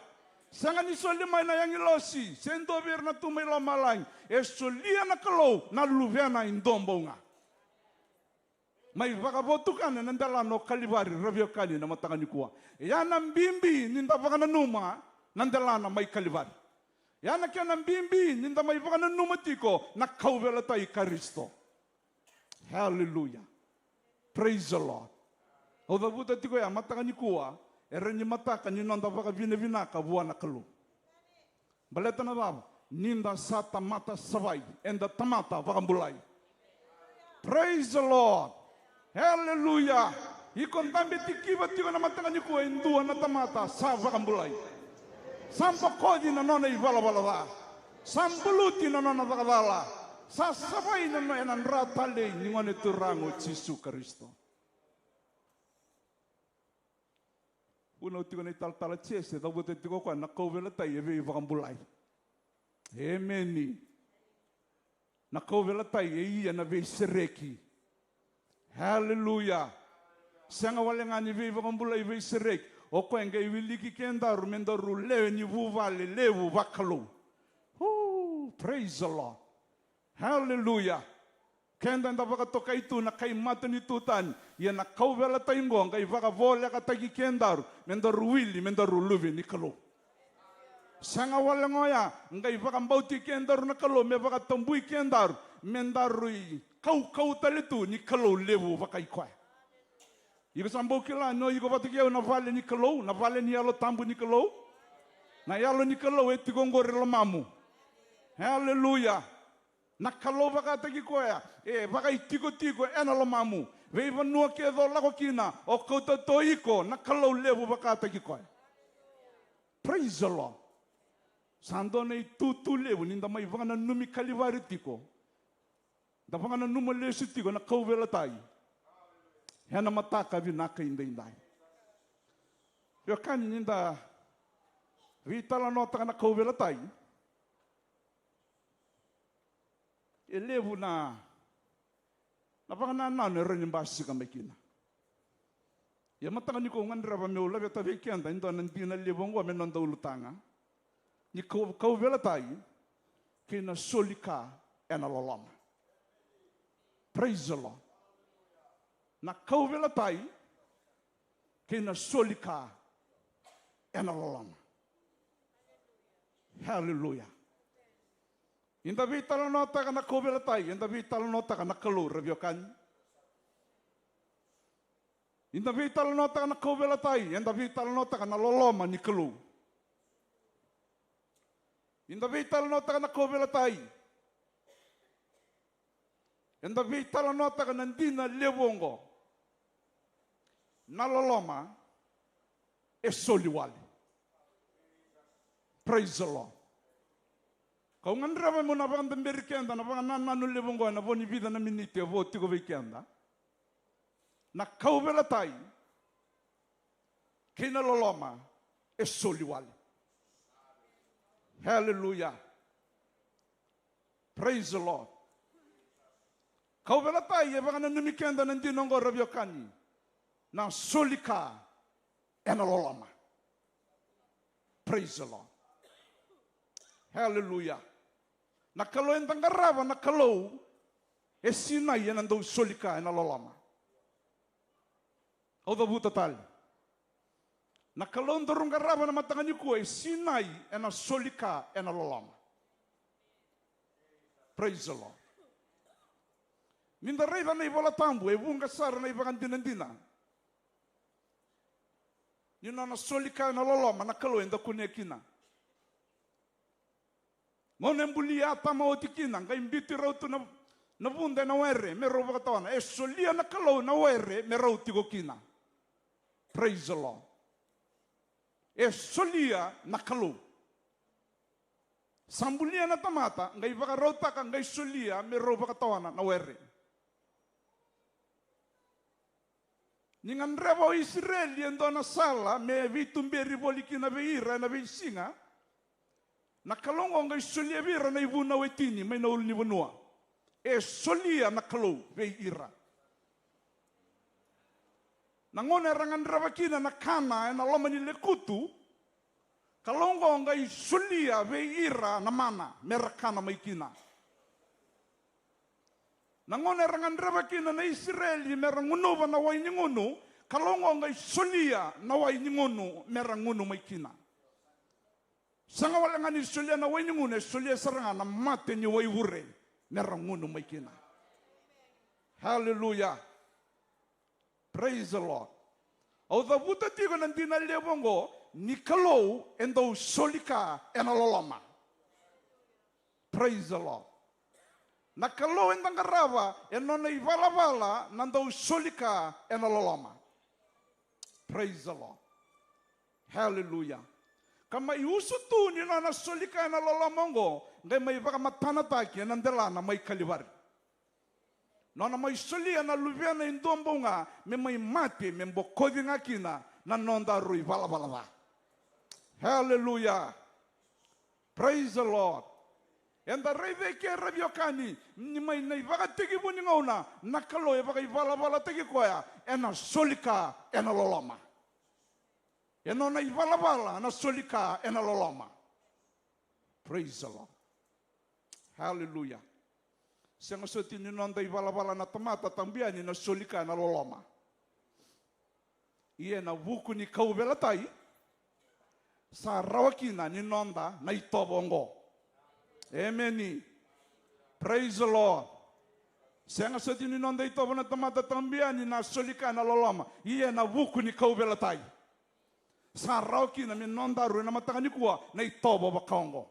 Sega ni soli mai na agilosi se dua vei ira na tu mai lomalagi. E solia na Kalou na Luvena e dua bau ga. Mai vakavotukana na delana o Kalivari, ra veiwekani, na mataka nikua. Ya na bibi ni da vakananuma na delana mai Kalivari. Ya na kena bibi ni da mai vakananuma tiko na kauveilatai i Karisito. Haleluya. Praise the Lord. Au cavuta tiko ya mataka nikua, e rawa ni mataka ni noda vakavinavinaka vua na Kalou. Baleta na cava? Ni da sa tamata savai, eda tamata vakabulai. Praise the Lord. Haleluya. Iko dabe tikiva tiko na mataka nikua e dua na tamata sa vakabulai. Sa bokoci na nona ivalavala ca. Sa buluti na nona cakacala. Sa savai na no-, ena dra talei ni Gone Turaga o Jisu Karisito. Vunau tiko na italatala Jese, cavuta tiko o koya na kauveilatai e veivakabulai. Emeni. Na kauveilatai e ia na veisereki. Haleluya. Sega wale ga ni veivakabulai, veisereki. O koya e qai wiliki kedaru me daru lewe ni vuvale levu vakalou. Ooh, praise the Lord. Haleluya. Keda eda vakatokai tu na kai matanitu tani, ia na kauveilatai qo qai vakavolekataki kedaru me daru wili me daru luve ni Kalou. Sega wale ga oya, qai vakabauti kedaru na Kalou me vakatabui kedaru me daru i kaukau tale tu ni Kalou levu vakai koya. Iko sa bau kila ni o iko vata kei au na vale ni Kalou, na vale ni Yalo Tabu ni Kalou. Na Yalo ni Kalou e tiko qori e lomamu. Haleluya. Na Kalou vakataki koya e vakaitikotiko ena lomamu. Veivanua kece o lako kina, o kauta tu o iko na Kalou levu vakataki koya. Praise the Lord. Sa dua na itutu levu ni da mai vakananumi Kalivari tiko. Da vakananuma lesu tiko na kauveilatai ena mataka vinaka edaidai. Veiwekani, ni da veitalanoataka na kauveilatai, e levu na, na vakanananu e rawa ni basika mai kina. Ia mataka nikua au gadreva meu laveta vei keda e dua na dina levu oqo me noda ulutaga. Ni kau, kauveilatai kei na soli ka ena loloma. Praise the Lord. Na kauveilatai kei na soli ka ena loloma. Haleluya. Eda veitalanoataka na kauveilatai, eda veitalanoataka na Kalou, ra veiwekani. Eda veitalanoataka na kauveilatai, eda veitalanoataka na loloma ni Kalou. Eda veitalanoataka na kauveilatai, eda veitalanoataka na dina levu oqo. Na loloma e soli wale. Praise the Lord. Kau gadreva meu na vakadaberi keda na vakanananu levu oqo ena vo ni vica na miniti e vo tiko vei keda. Na kauveilatai kei na loloma e soli wale. Haleluya. Praise the Lord. Kauveilatai e vakananumi keda na dina oqo, ra veiwekani, na soli ka ena loloma. Praise the Lord. Haleluya. Na Kalou eda qarava, na Kalou e sinai ena dau soli ka ena loloma. Au cavuta tale. Na Kalou daru qarava na mataka nikua e sinai ena soli ka ena loloma. Praise the Lord. Ni da raica na iVola Tabu, e vuqa sara na ivakadinadina ni nona soli ka ena loloma na Kalou eda kunea kina. Gauna e buli Atama oti kina, qai biuti rau tu na, na vuda ena were me rau vakatawana. E solia na Kalou na were me rau tiko kina. Praise the Lord. E solia na Kalou. Sa bulia na tamata, qai vakarautaka, qai solia me rau vakatawana na were. Ni gadreva o Isireli e dua na sala me veituberi voli kina vei ira ena veisiga, na Kalou oqo qai solia vei ira na ivunau e tini mai na ulunivanua. E solia na Kalou vei ira. Na gauna era gadreva kina na kana ena loma ni lekutu, Kalou oqo qai solia vei ira na mana me ra kana mai kina. Na gauna era gadreva kina na Isireli me ra gunuva na wai ni gunu, Kalou oqo qai solia na wai ni gunu me ra gunu mai kina. Sega wale ga ni solia na wai ni gunu, e solia sara ga na mate ni waivure me ra gunu mai kina. Haleluya. Praise the Lord. Au cavuta tiko na dina levu oqo, ni Kalou e dau soli ka ena loloma. Praise the Lord. Na Kalou eda qarava, e nona ivalavala na dau soli ka ena loloma. Praise the Lord. Hallelujah. Ka mai usutu ni nona soli ka ena loloma oqo, qai mai vakamatanataki ena delana mai Kalivari. Nona mai solia na luvena e dua bau ga me mai mate, me bokoci ga kina na nodaru ivalavala ca. Hallelujah. Praise the Lord. Eda raica eke, ra veiwekani, ni mai na ivakatekivu ni gauna, na Kalou e vakaivalavala taki koya ena soli ka ena loloma. E nona ivalavala na soli ka ena loloma. Praise the Lord. Hallelujah. Sega soti ni noda ivalavala na tamata tabu yani na soli ka ena loloma. Ia ena vuku ni kauveilatai, sa rawa kina ni noda na itovo oqo. Emeni. Praise the Lord. Sega soti ni noda itovo na tamata tabu yani na soli ka ena loloma. Ia ena vuku ni kauveilatai, sa rawa kina me nodaru ena mataka nikua na itovo vaka oqo.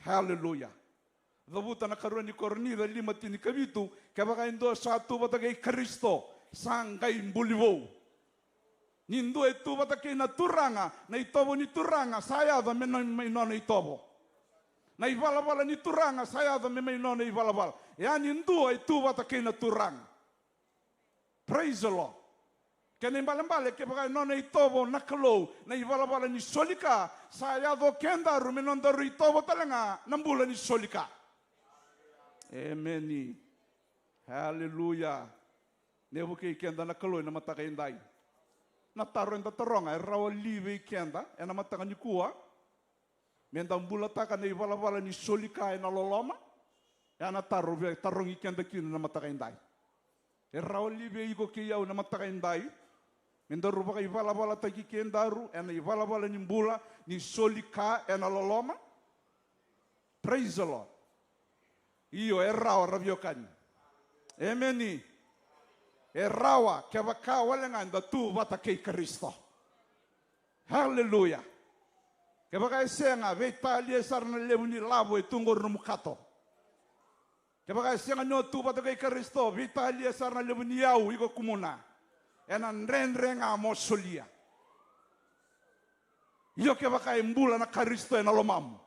Haleluya. Cavuta na karua ni Korinica lima tinikavitu, kevaka e dua sa tu vata kei Karisito, sa qai buli vou. Ni dua e tu vata kei na Turaga, na itovo ni Turaga sa yaco me no-, mai nona itovo. Na ivalavala ni Turaga sa yaco me mai nona ivalavala. Ia ni dua e tu vata kei na Turaga. Praise the Lord. Kena ibalebale, kevaka e nona itovo na Kalou na ivalavala ni soli ka, sa yaco kedaru me nodaru itovo tale ga na bula ni soli ka. Emeni. Haleluya. Me vukei keda na Kalou ena mataka edai. Na taro eda taroga, e rawa li vei keda ena mataka nikua meda bulataka na ivalavala ni soli ka ena loloma? Ya na taro via tarogi keda kina na mataka edai. E rawa li vei iko kei au na mataka edai me daru vakaivalavalataki kedaru ena ivalavala ni bula ni soli ka ena loloma? Praise the Lord. Io, e rawa, ra veiwekani. Emeni. E rawa, kevaka wale ga eda tu vata kei Karisito. Haleluya. Kevaka e sega, veitalia sara na levu ni lavo e tu qori nomu kato. Kevaka e sega ni o tu vata kei Karisito, veitalia sara na levu ni yau iko kumuna. Ena dredre ga mo solia. Io kevaka e bula na Karisito ena lomamu.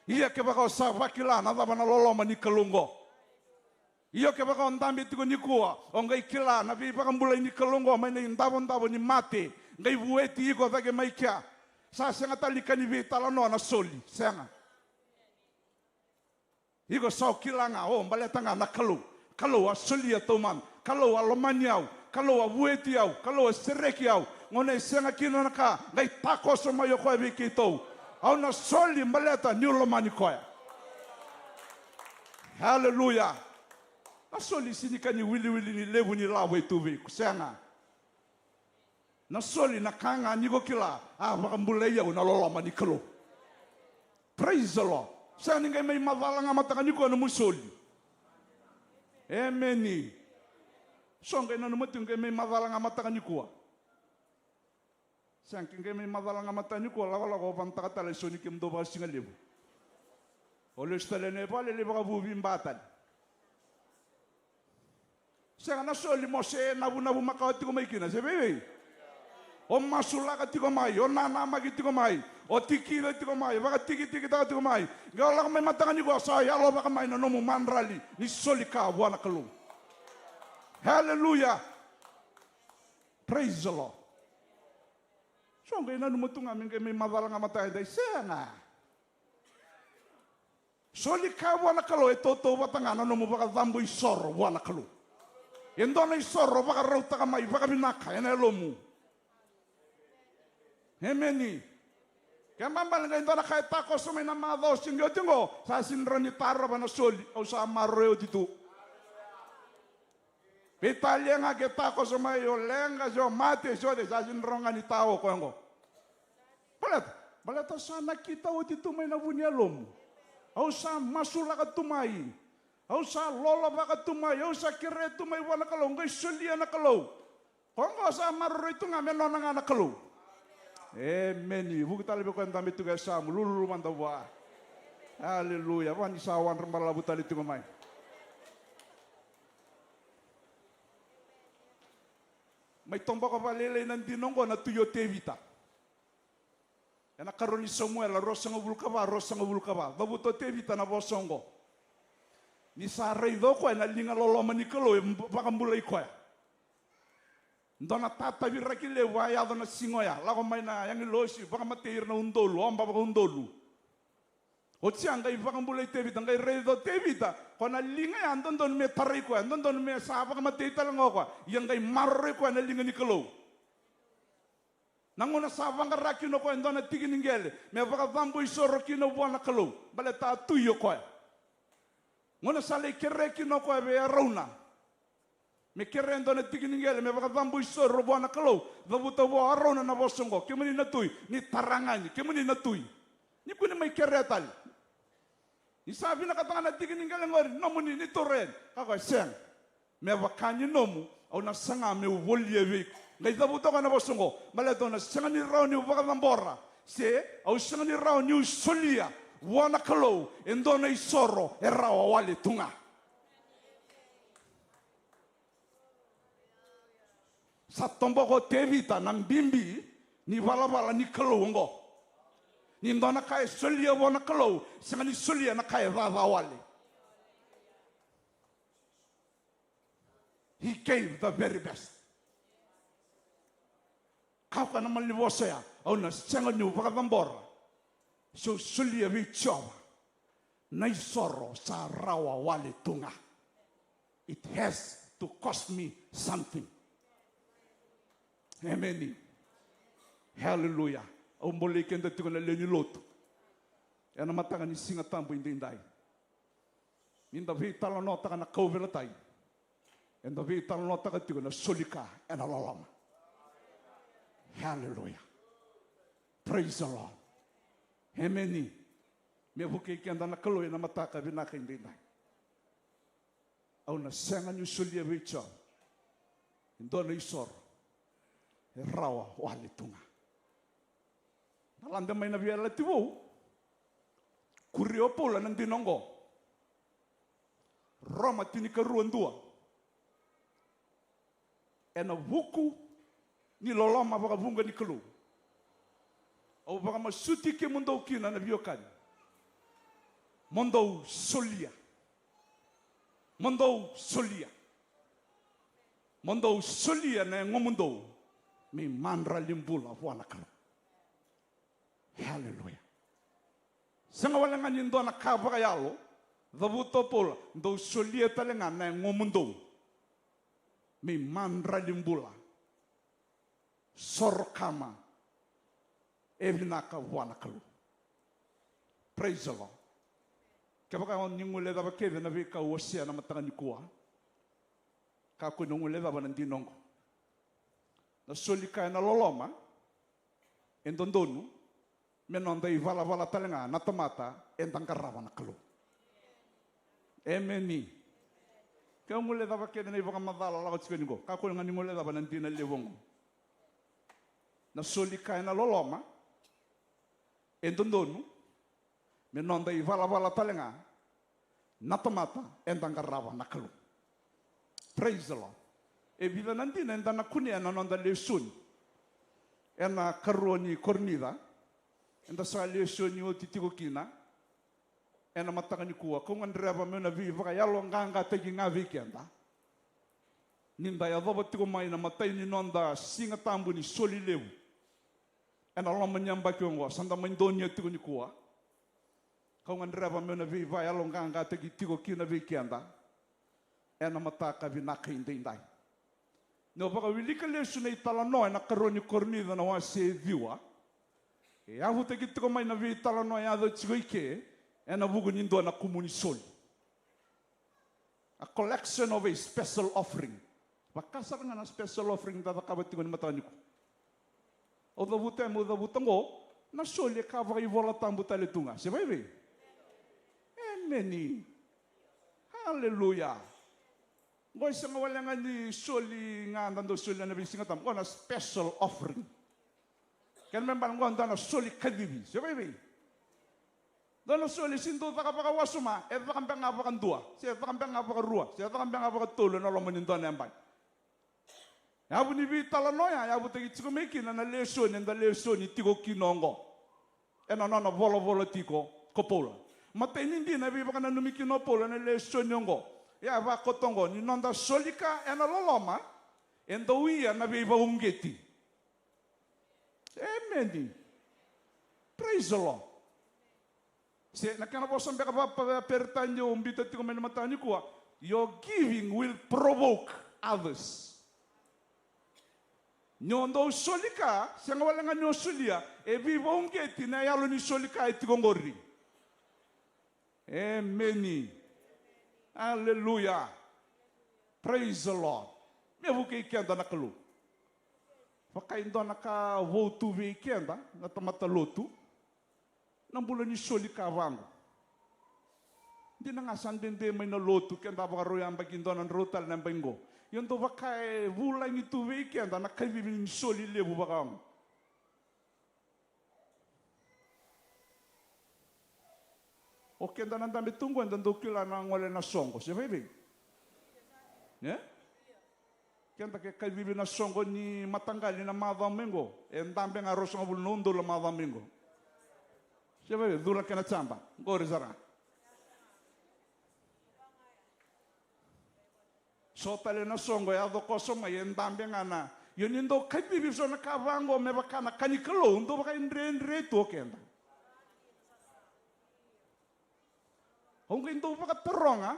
Ia kevaka o sa vakila na cava na loloma ni Kalou oqo. Io kevaka o dabe tiko nikua, o qai kila na veivakabulai ni Kalou oqo mai na idavodavo ni mate, qai vueti iko cake mai kea. Sa sega tale ni ka ni veitalanoa na soli, sega. Iko sa o kila ga, o baleta ga na Kalou. Kalou a solia taumada. Kalou a lomani au. Kalou a vueti au. Kalou a sereki au. Gauna e sega kina na ka, qai takoso mai o koya vei keitou. Au na soli baleta niu lomani koya. Haleluya. Na soli sega ni ka ni wiliwili ni levu ni lavo e tu vei iko, sega. Na soli na ka ga ni ko kila, a vakabulai au na loloma ni Kalou. Praise the Lord. Sega ni qai mai macala ga mataka nikua nomu soli. Emeni. So qai nanuma tiko, qai mai macala ga mataka nikua. Sega, ke qai mai macala ga mataka nikua, lakolako o vanataka tale e so ni kemudou vakasigalevu. O lesu tale ena vale, lai vakavuvi ba tale. Sega, na soli mo se navunavu makawa tiko mai kina, se veivei. O masulaka tiko mai, o nanamaki tiko mai, o tikica tiko mai, vakatikitikitaka tiko mai. Qai o lako mai mataka nikua, sa yalovaka mai na nomu madrali ni soli ka vua na Kalou. Haleluya. Praise the Lord. So qai nanuma tu ga me qai mai macala ga mataka edai, sega. Soli ka vua na Kalou e tautauvata ga na nomu vakacabo isoro vua na Kalou. E dua na isoro vakarautaka mai vakavinaka ena yalomu. Emeni. Ke babale qai dua na ka e takoso mai na macawa se qai oti oqo, sa sega ni rawa ni tarova na soli, au sa maroroi oti tu. Veitalia ga ke takoso mai o leqa se o mate se o cei, sa sega ni rawa ga ni tao o koya oqo. Baleta, baleta sa nakita oti tu mai na vu ni yalomu. Au sa masulaka tu mai. Au sa lolovaka tu mai. Au sa kerea tu mai vua na Kalou. Qai solia na Kalou. Ko oqo sa maroroi tu ga me nona ga na Kalou. Emeni. Vuki tale vei koya e dabe tiko e yasamu, lululu mada vua. Aleluya. Va ni sa wadra balavu tale tiko mai. Mai toboka vakalailai na dina oqo na tui o Tevita. Ena karua ni Samuela ruasagavulu ka va, ruasagavulu ka va. Cavuta o Tevita na vosa oqo. Ni sa raica o koya na liga loloma ni Kalou e vakabulai koya. Dua na tataviraki levu a yaco na siga oya, lako mai na agilosi, vakamatei ira na udolu, oba vakaudolu. Oti ya qai vakabulai Tevita, qai raica o Tevita, ko na liga ya dodonu me tarai koya, dodonu me sa vakamatei tale ga o koya, ia qai maroroi koya na liga ni Kalou. Na gauna sa vaqara kina o koya e dua na tiki ni qele me vakacabo isoro kina vua na Kalou, baleta a tui o koya. Gauna sa lai kerea kina o koya vei Arauna me kerea e dua na tiki ni qele me vakacabo isoro vua na Kalou, cavuta vua o Arauna na vosa oqo: Kemuni na tui, ni tara ga yani, kemuni na tui. Ni kua ni mai kerea tale. Ni sa vinakata ga na tiki ni qele qori, nomuni, ni taura yani. Kaya o koya, sega. Me vaka ni nomu, au na saga meu volia vei iko. Qai cavuta o koya na vosa oqo: Baleta au na sega ni rawa niu vakacabora, se au sega ni rawa niu solia vua na Kalou e dua na isoro e rawa wale tu ga. Sa toboka o Tevita na bibi ni valavala ni Kalou oqo. Ni dua na ka e solia vua na Kalou, sega ni solia na ka e caca wale. He gave the very best. Kaya o koya na malanivosa ya: Au na sega niu vakacabora se au solia vei Jiova na isoro sa rawa wale tu ga. It has to cost me something. Emeni. Haleluya. Au bolei keda tiko na lewe ni lotu ena mataka ni Siga Tabu edaidai. Ni da veitalanoataka na kauveilatai, eda veitalanoataka tiko na soli ka ena loloma. Haleluya. Praise the Lord. Emeni. Me vukei keda na Kalou ena mataka vinaka edaidai. Au na sega niu solia vei Jiova e dua na isoro e rawa wale tu ga. Na lade mai na Veiyalayalati Vou, kuria o Paula na dina oqo. Roma tinikarua, dua. Ena vuku ni loloma vakavuqa ni Kalou, au vakamasuti kemudou kina na veiwekani, mo dou solia. Mo dou solia. Mo dou solia na yagomudou me imadrali bula vua na Kalou. Haleluya. Sega wale ga ni dua na ka vakayalo, cavuta o Paula, dou solia tale ga na yagomudou me imadrali bula, soro kama e vinaka vua na Kalou. Praise the Lord. Kevaka ni guilecava kece na veika au wasea na mataka nikua, kakua ni guilecava na dina oqo. Na soli ka ena loloma e dodonu me noda ivalavala tale ga na tamata eda qarava na Kalou. Emeni. Ke o guilecava kece na ivakamacala lako tiko yani qo, kakua ga ni guilecava na dina levu oqo. Na soli ka ena loloma e dodonu me noda ivalavala tale ga na tamata eda qarava na Kalou. Praise the Lord. E vica na dina eda na kunea na noda lesoni ena karua ni Korinica. Eda sa lesoni oti tiko kina ena mataka nikua, kau gadreva meu na veivakayaloqaqataki ga vei keda ni da yacova tiko mai na imatai ni noda Siga Tabu ni soli levu ena loma ni yabaki oqo, sa da mai donuya tiko nikua. Kau gadreva meu na veivakayaloqaqataki tiko kina vei keda ena mataka vinaka edaidai. Ni o vakawilika lesu na italanoa ena karua ni Korinica na wase e ciwa, e yavutaki tiko mai na veitalanoa e yaco tiko i ke ena vuku ni dua na kumuni soli. A collection of a special offering. Vaka sara ga na special offering da cakava tiko ni mataka nikua. Au cavuta, meu cavuta oqo, na soli e ka vakaivolatabu tale tu ga. Se vaevei? Emeni. Haleluya. Oqo e sega wale ga ni soli ga da dau soli ena veisiga tabu. Oqo na special offering. Kena me bale oqo dua na soli kacivi. Se vaevei? Dua na soli se dau caka vakawasoma, e caka beka ga vakadua, se caka beka ga vakarua, se caka beka ga vakatolu ena loma ni dua na yabaki. Yavu ni veitalanoa ya, yavutaki tiko mai kina na lesoni eda lesoni tiko kina oqo. Ena nona volavola tiko ko Paula. Matai ni dina e veivakananumi kina o Paula ena lesoni oqo. Ia e vakoto oqo, ni noda soli ka ena loloma, e dau ia na veivakauqeti. Emeni. Praise the Lord. Se na kena vosa beka vakaperitania au biuta tiko mai na mataka nikua, your giving will provoke others. Ni o dau soli ka, sega wale ga ni o solia, e veivakauqeti na yalo ni soli ka e tiko qori. Emeni. Aleluya. Praise the Lord. Me vukei keda na Kalou. Vaka e dua na ka vou tu vei keda na tamata lotu. Na bula ni soli ka vaqo. Dina ga sa dede mai na lotu, keda vakarau yabaki dua na drau tale na yabaki qo. Ia dou vaka e vulagi tu vei keda na kacivi ni soli levu vaka oqo. O keda na dabe tu qo, eda dau kila na gole na soqo, se vei vei? E? Keda ke kacivi na soqo ni mataqali na macawa mai qo, e dabe ga ruasagavulu na udolu na macawa mai qo. Se vei vei, cula kena jaba, qori sara. So tale na soqo e yaco koso mai, e dabe ga na. Io ni dau kacivi so na ka vaqo me vaka na ka ni Kalou, dau vakaidredre tu o keda. Au qai dau vakataroga.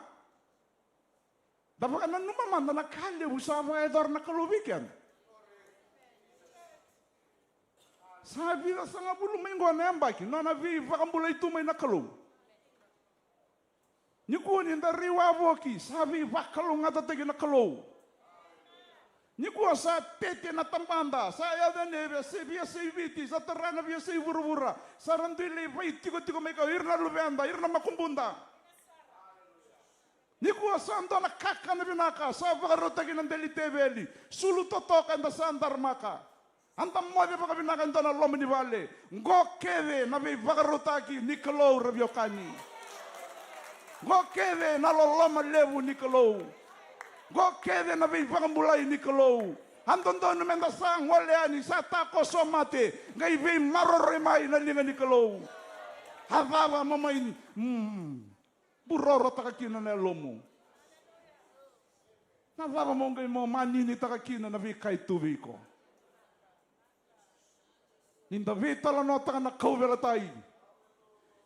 Da vakananuma mada na ka levu sa vakayacora na Kalou vei keda. Sa vica sagavulu mai qo na yabaki, nona veivakabulai tu mai na Kalou. Nikua ni da rai wavoki, sa veivakalougatataki na Kalou. Nikua sa tete na tabada, sa yaco yani e veiyasai, veiyasai Viti, sa tara na veiyasai vuravura, sa ra dui lai vaitikotiko mai kau, ira na luveda, ira na makubuda. Nikua sa dua na kakana vinaka, sa vakarautaki na dela ni teveli, sulu totoka eda sa daramaka. Eda moce vakavinaka e dua na loma ni vale. Qo kece na veivakarautaki ni Kalou, ra veiwekani. Qo kece na loloma levu ni Kalou. Qo kece na veivakabulai ni Kalou. A dodonu meda sa gole yani, sa takoso mate, qai veimaroroi mai na liga ni Kalou. A cava mo mai, mm, burorotaka kina na yalomu? Na cava mo qai mo maninitaka kina na veika e tu vei iko? Ni da veitalanoataka na kauveilatai,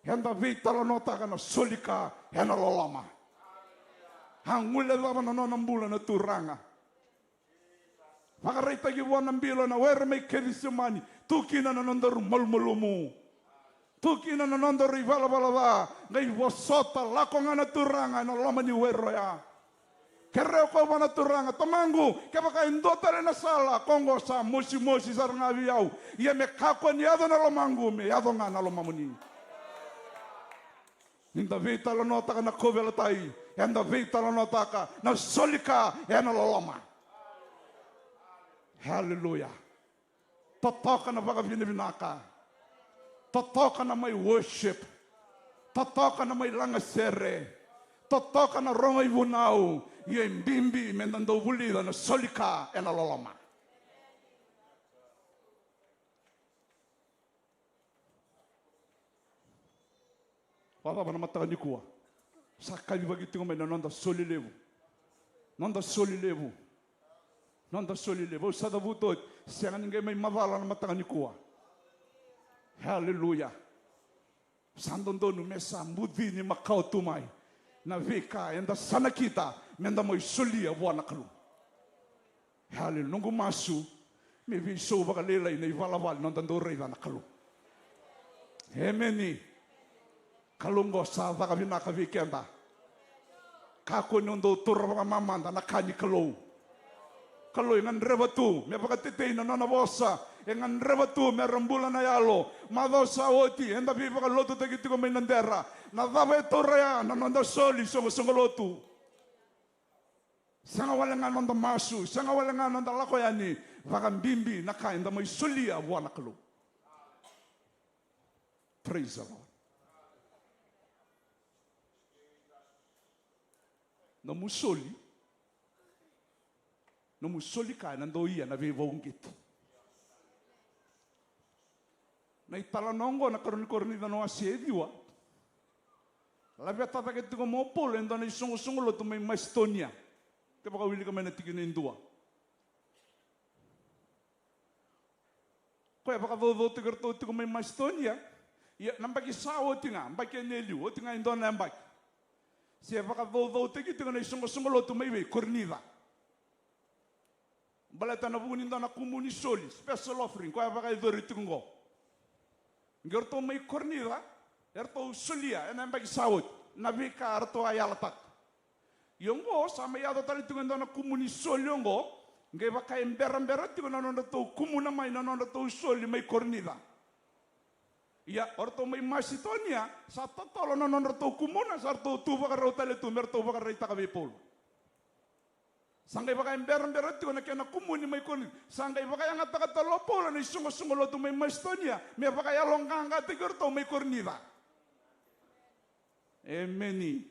eda veitalanoataka na soli ka ena loloma. A guilecava na nona bula na Turaga. Vakaraitaki vua na bilo ena were mai Kecisemani, tu kina na nodaru malumalumu. Tu kina na nodaru ivalavala ca, qai vosota, lako ga na Turaga ena loma ni were oya. Kerea o koya vua na Turaga, Tamaqu, kevaka e dua tale na sala, ko qo sa mosimosi sara ga vei au. Ia me kakua ni yaco na lomaqu, me yaco ga na lomamuni. Ni da veitalanoataka na kauveilatai, eda veitalanoataka na soli ka ena loloma. Haleluya. Totoka na vakavinavinaka. Totoka na mai worship. Totoka na mai lagasere. Totoka na rogo ivunau. Ia e bibi meda dau vulica na soli ka ena loloma. Vakacava na mataka nikua? Sa kacivaki tiko mai na noda soli levu. Noda soli levu. Noda soli levu. Au sa cavuta oti, sega ni qai mai macala na mataka nikua. Haleluya. Sa dodonu me sa buci ni makawa tu mai na veika eda sa nakita meda mai solia vua na Kalou. Haleluya. Noqu masu me veisau vakalailai na ivalavala ni noda dau raica na Kalou. Emeni. Kalou qo sa caka vinaka vei keda. Kakua ni o dau taura vakamamada na ka ni Kalou. Kalou e gadreva tu me vakatetei na nona vosa. E gadreva tu me ra bula na yalo. Macawa sa oti eda veivakalotutaki tiko mai Nadera. Na cava e taura ya? Na noda soli soqosoqo lotu. Sega wale ga noda masu, sega wale ga noda lako yani, vakabibi na ka eda mai solia vua na Kalou. Praise the Lord. Nomu soli, nomu soli ka ena dau ia na veivauqeti. Na italanoa oqo na Karua ni Korinica na wase e ciwa. Laveta cake tiko mai o Paula e dua na isoqosoqo lotu mai Masitonia. Kevaka o wilika mai na tikina e dua. Koya e vakacaucautaki iratou tiko mai Masitonia. Ia na yabaki sa oti ga, yabaki ena liu, oti ga e dua na yabaki. Se vakacaucautaki tiko na isoqosoqo lotu mai vei Korinica. Baleta na vuku ni dua na kumu ni soli, special offering, koya e vakayacori tiko qo. Qai ratou mai Korinica, eratou solia ena yabaki sa oti na veika eratou a yalataka. Ia oqo sa mai yaco tale tiko e dua na kumu ni soli oqo, qai vaka e berabera tiko na nodratou kumuna mai na nodratou soli mai Korinica. Ia o ratou mai Masitonia sa totolo na nodratou kumuna, sa ratou tu vakarau tale tu me ratou vakaraitaka vei Paula. Sa qai vaka e berabera tiko na kena kumuni mai Korinica. Sa qai vakayagataka tale o Paula na isoqosoqo lotu mai Masitonia me vakayaloqaqataki o ratou mai Korinica. Emeni.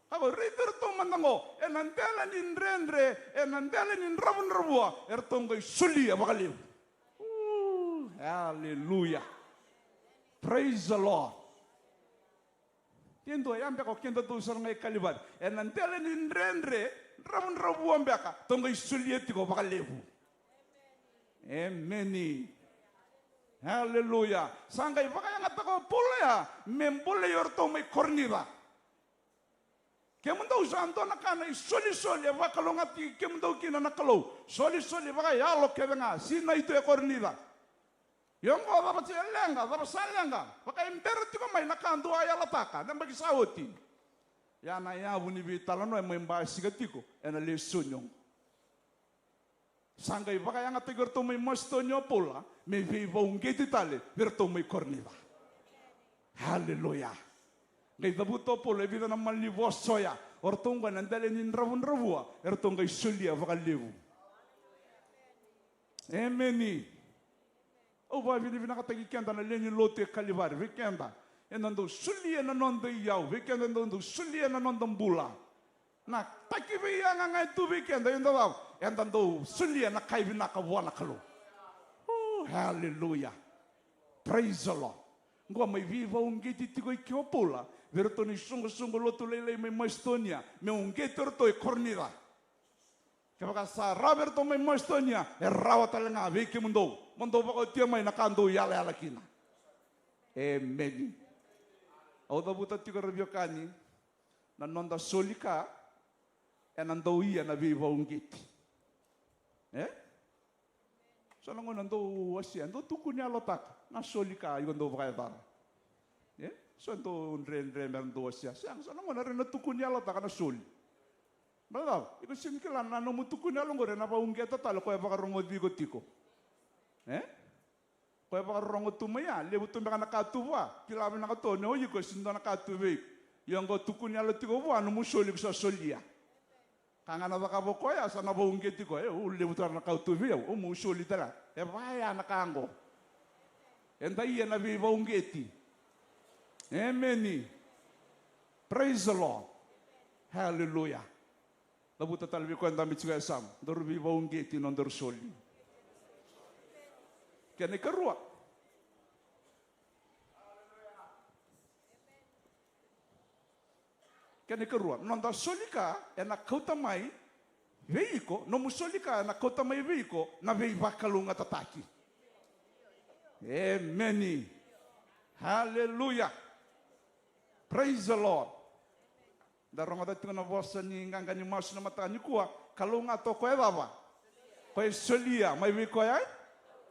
Ka qo, raici iratou mada qo, ena dela ni dredre, ena dela ni dravudravua, eratou qai solia vakalevu. Ooh, hallelujah. Praise the Lord. Ke dua ya beka o kedatou sara ga i Kalivari. Ena dela ni dredre, dravudravua beka, tou qai solia tiko vakalevu. Emeni. Haleluya. Sa qai vakayagataka o Paula ya me bolei o ratou mai Korinica. Kemudou sa dua na ka na isolisoli e vakalougatataki kemudou kina na Kalou. Solisoli vakayalo kece ga, sinai tu e Korinica. Ia oqo, cava sa leqa, cava sa leqa? Vaka e bera tiko mai na ka dou a yalataka na yabaki sa oti. Ia na yavu ni veitalanoa e mai basika tiko ena lesoni oqo. Sa qai vakayagataki iratou mai Masitonia o Paula me veivauqeti tale vei iratou mai Korinica. Haleluya. Qai cavuta o Paula e vica na malanivosa oya. O ratou oqo ena dela ni dravudravua, eratou qai solia vakalevu. Emeni. Au vakavinavinakataki keda na lewe ni lotu e Kalivari, vei keda eda dau solia na noda iyau, vei keda eda dau solia na noda bula. Na taki veiyaga ga e tu vei keda, eda cava? Eda dau solia na ka e vinaka vua na Kalou. Oh, hallelujah. Praise the Lord. Qo mai veivauqeti tiko i ke o Paula vei iratou na isoqosoqo lotu lailai mai Masitonia me uqeti iratou e Korinica. Kevaka sa rawa vei iratou mai Masitonia, e rawa tale ga vei kemudou. Mo dou vakaotia mai na ka dou yalayala kina. Emeni. Au cavuta tiko, ra veiwekani, na noda soli ka ena dau ia na veivauqeti. E? So na gauna dou wasea, dou tukuni yalotaka na soli ka iko dou vakayacora. E? So dou dredre me ra dou wasea. Sega, so na gauna ra na tukuni yalotaka na soli. Baleta cava? Iko sega ni kila na nomu tukuni yalo qori ena vakauqeta tale o koya e vakarogoci iko tiko. E? Koya e vakarorogo tu mai ya, levu tu beka na ka tu vua, kila vinaka tu ni o iko e sega ni dua na ka tu vei iko. Ia oqo tukuni yalo tiko vua nomu soli ko sa solia. Ka ga na cakava o koya, sa na vakauqeti koya, e, au levu tu na ka tu vei au, au meu soli tale. E vaya na ka oqo. Eda ia na veivauqeti. Emeni. Praise the Lord. Hallelujah. Cavuta tale vei koya e dabe tiko e yasamu, daru veivauqeti na nodaru soli. Kena ikarua. Kena ikarua, noda soli ka ena kauta mai vei iko, nomu soli ka ena kauta mai vei iko na veivakalougatataki. Emeni. Haleluya. Praise the Lord. Da rogoca tiko na vosa ni qaqa ni masu na mataka nikua, kalougata o koya e cava? Koya e solia, mai vei koya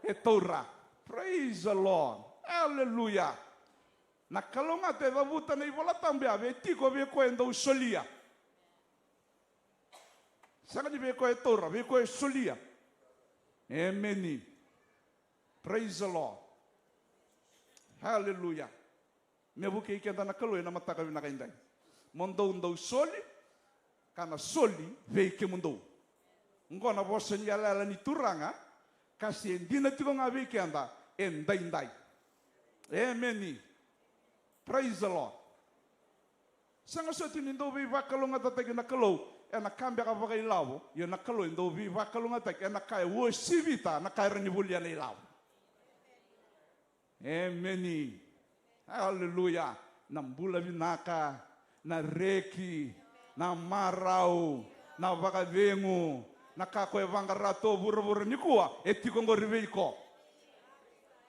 e taura. Praise the Lord. Hallelujah. Na kalougata e cavuta na iVola Tabu ya, vei tiko vei koya e dau solia. Sega ni vei koya e taura, vei koya e solia. Emeni. Praise the Lord. Hallelujah. Me vukei keda na Kalou ena mataka vinaka edai. Mo dou dau soli, ka na soli vei kemudou. Oqo na vosa ni yalayala ni Turaga, ka se dina tiko ga vei keda edaidai. Emeni. Praise the Lord. Sega soti ni dau veivakalougatataki na Kalou ena ka beka vakailavo, ia na Kalou e dau veivakalougatataki ena ka e uasivita na ka era ni volia na ilavo. Emeni. Haleluya. Na bula vinaka, na reki, na marau, na vakacegu, na ka ko e vaqara tu o vuravura nikua, e tiko qori vei iko.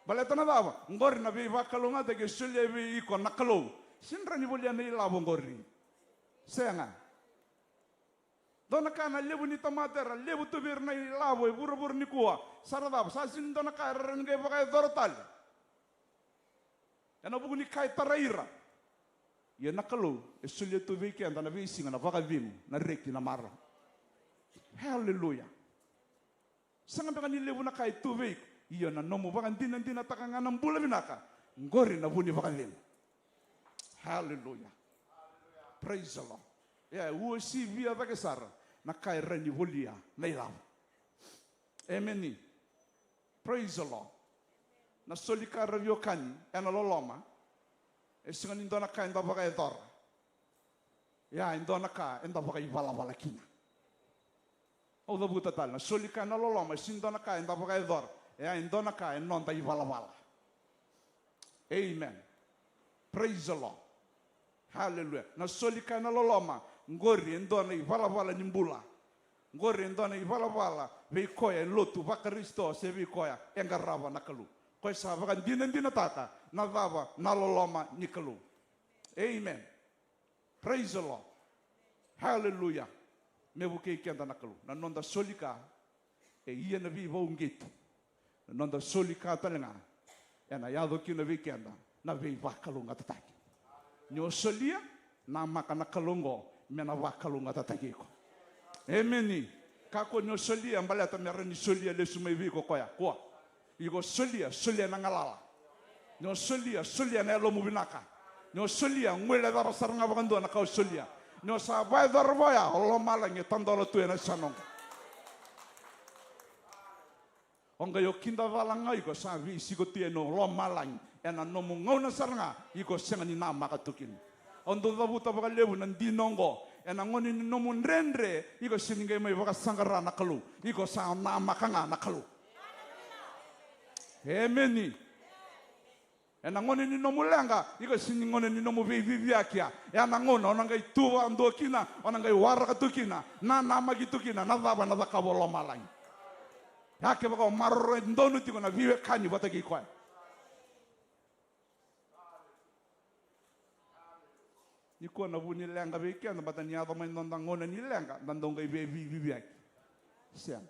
Baleta na cava? Qori na veivakalougatataki e solia vei iko na Kalou. Sega ni volia na ilavo qori. Sega. Dua na ka na levu ni tamata era levu tu vei ira na ilavo e vuravura nikua. Sa ra cava? Sa sega ni dua na ka era rawa ni qai vakayacora tale. Ena vuku ni ka e tarai ira. Ia na Kalou e solia tu vei keda na veisiga na vakacegu, na reki, na marau. Haleluya. Sega beka ni levu na ka e tu vei iko. Ia na nomu vakadinadinataka ga na bula vinaka, qori na vu ni vakacegu. Haleluya. Praise the Lord. Ia, e uasivia cake sara na ka e rawa ni volia na ilavo. Emeni. Praise the Lord. Na soli ka, ra veiwekani, ena loloma, e sega ni dua na ka eda vakayacora. Ia, e dua na ka eda vakavalavala kina. Au cavuta tale, na soli ka ena loloma e sega ni dua na ka eda vakayacora. Ia, e dua na ka e noda ivalavala. Amen. Praise the Lord. Haleluya. Na soli ka ena loloma, qori e dua na ivalavala ni bula. Qori e dua na ivalavala vei koya e lotu vaKarisito se vei koya e qarava na Kalou. Koya sa vakadinadinataka na cava? Na loloma ni Kalou. Amen. Praise the Lord. Haleluya. Me vukei keda na Kalou. Na noda soli ka e ia na veivauqeti. Na noda soli ka tale ga ena yaco kina vei keda na veivakalougatataki. Ni o solia, namaka na Kalou oqo me na vakalougatataki iko. Emeni. Kakua ni o solia baleta me rawa ni solia lesu mai vei iko koya. Kua. Iko solia, solia na galala. Ni o solia, solia na yalomu vinaka. Ni o solia, guilecava sara ga vakadua na ka o solia. Ni o sa vakayacora vaya, o lomalagi e tadola tu ena yasana oqo. O qai o kidacala ga iko, sa veisiko tu yani o lomalagi ena nomu gauna sara ga iko sega ni namaka tu kina. Au dau cavuta vakalevu na dina oqo, ena gauna ni nomu dredre iko sega ni qai mai vakasaqara na Kalou, iko sa namaka ga na Kalou. Emeni. Ena gauna ni nomu leqa, iko sega ni gauna ni nomu veiciciyaki ya. Ena gauna o na qai tu vakadua kina, o na qai waraka tu kina, nanamaki tu kina na cava ena cakava o lomalagi. Ia kevaka o maroroya donu tiko na veiwekani vata kei koya. Nikua na vu ni leqa vei keda, baleta ni yaco mai na noda gauna ni leqa, da dau qai veiciciyaki. Sega.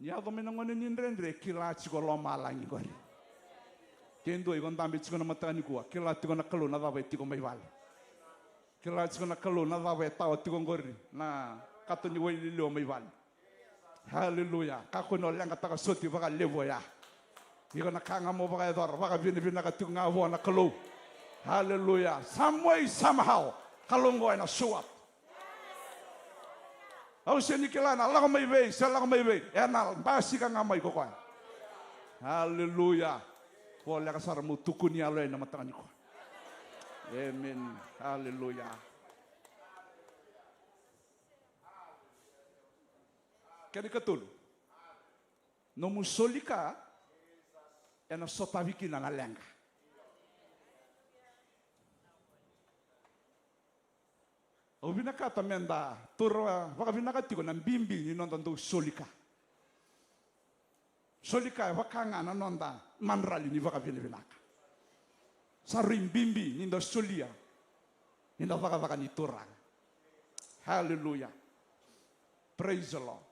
Ni yaco mai na gauna ni dredre, kila tiko lomalagi qori. Ke dua iko dabe tiko na mataka nikua, kila tiko na Kalou na cava e tiko mai vale. Kila tiko na Kalou na cava e tawa tiko qori, na kato ni wai liliwa mai vale. Haleluya. Kakua ni o leqataka soti vakalevu oya. Iko na ka ga mo vakayacora, vakavinavinaka tiko ga vua na Kalou. Haleluya. Some way, somehow, Kalou oqo ena show up. Au sega ni kila ena lako mai vei, se lako mai vei, ena basika ga mai ko koya. Haleluya. Voleka sara mo tukuni yalo ena mataka nikua. Amen. Haleluya. Kena ikatolu. Nomu soli ka ena sotavi kina na leqa. Au vinakata meda taura vakavinaka tiko na bibi ni noda dau soli ka. Soli ka e vaka ga na noda madrali ni vakavinavinaka. Sa rui bibi ni da solia ni da cakacaka ni Turaga. Haleluya. Praise the Lord.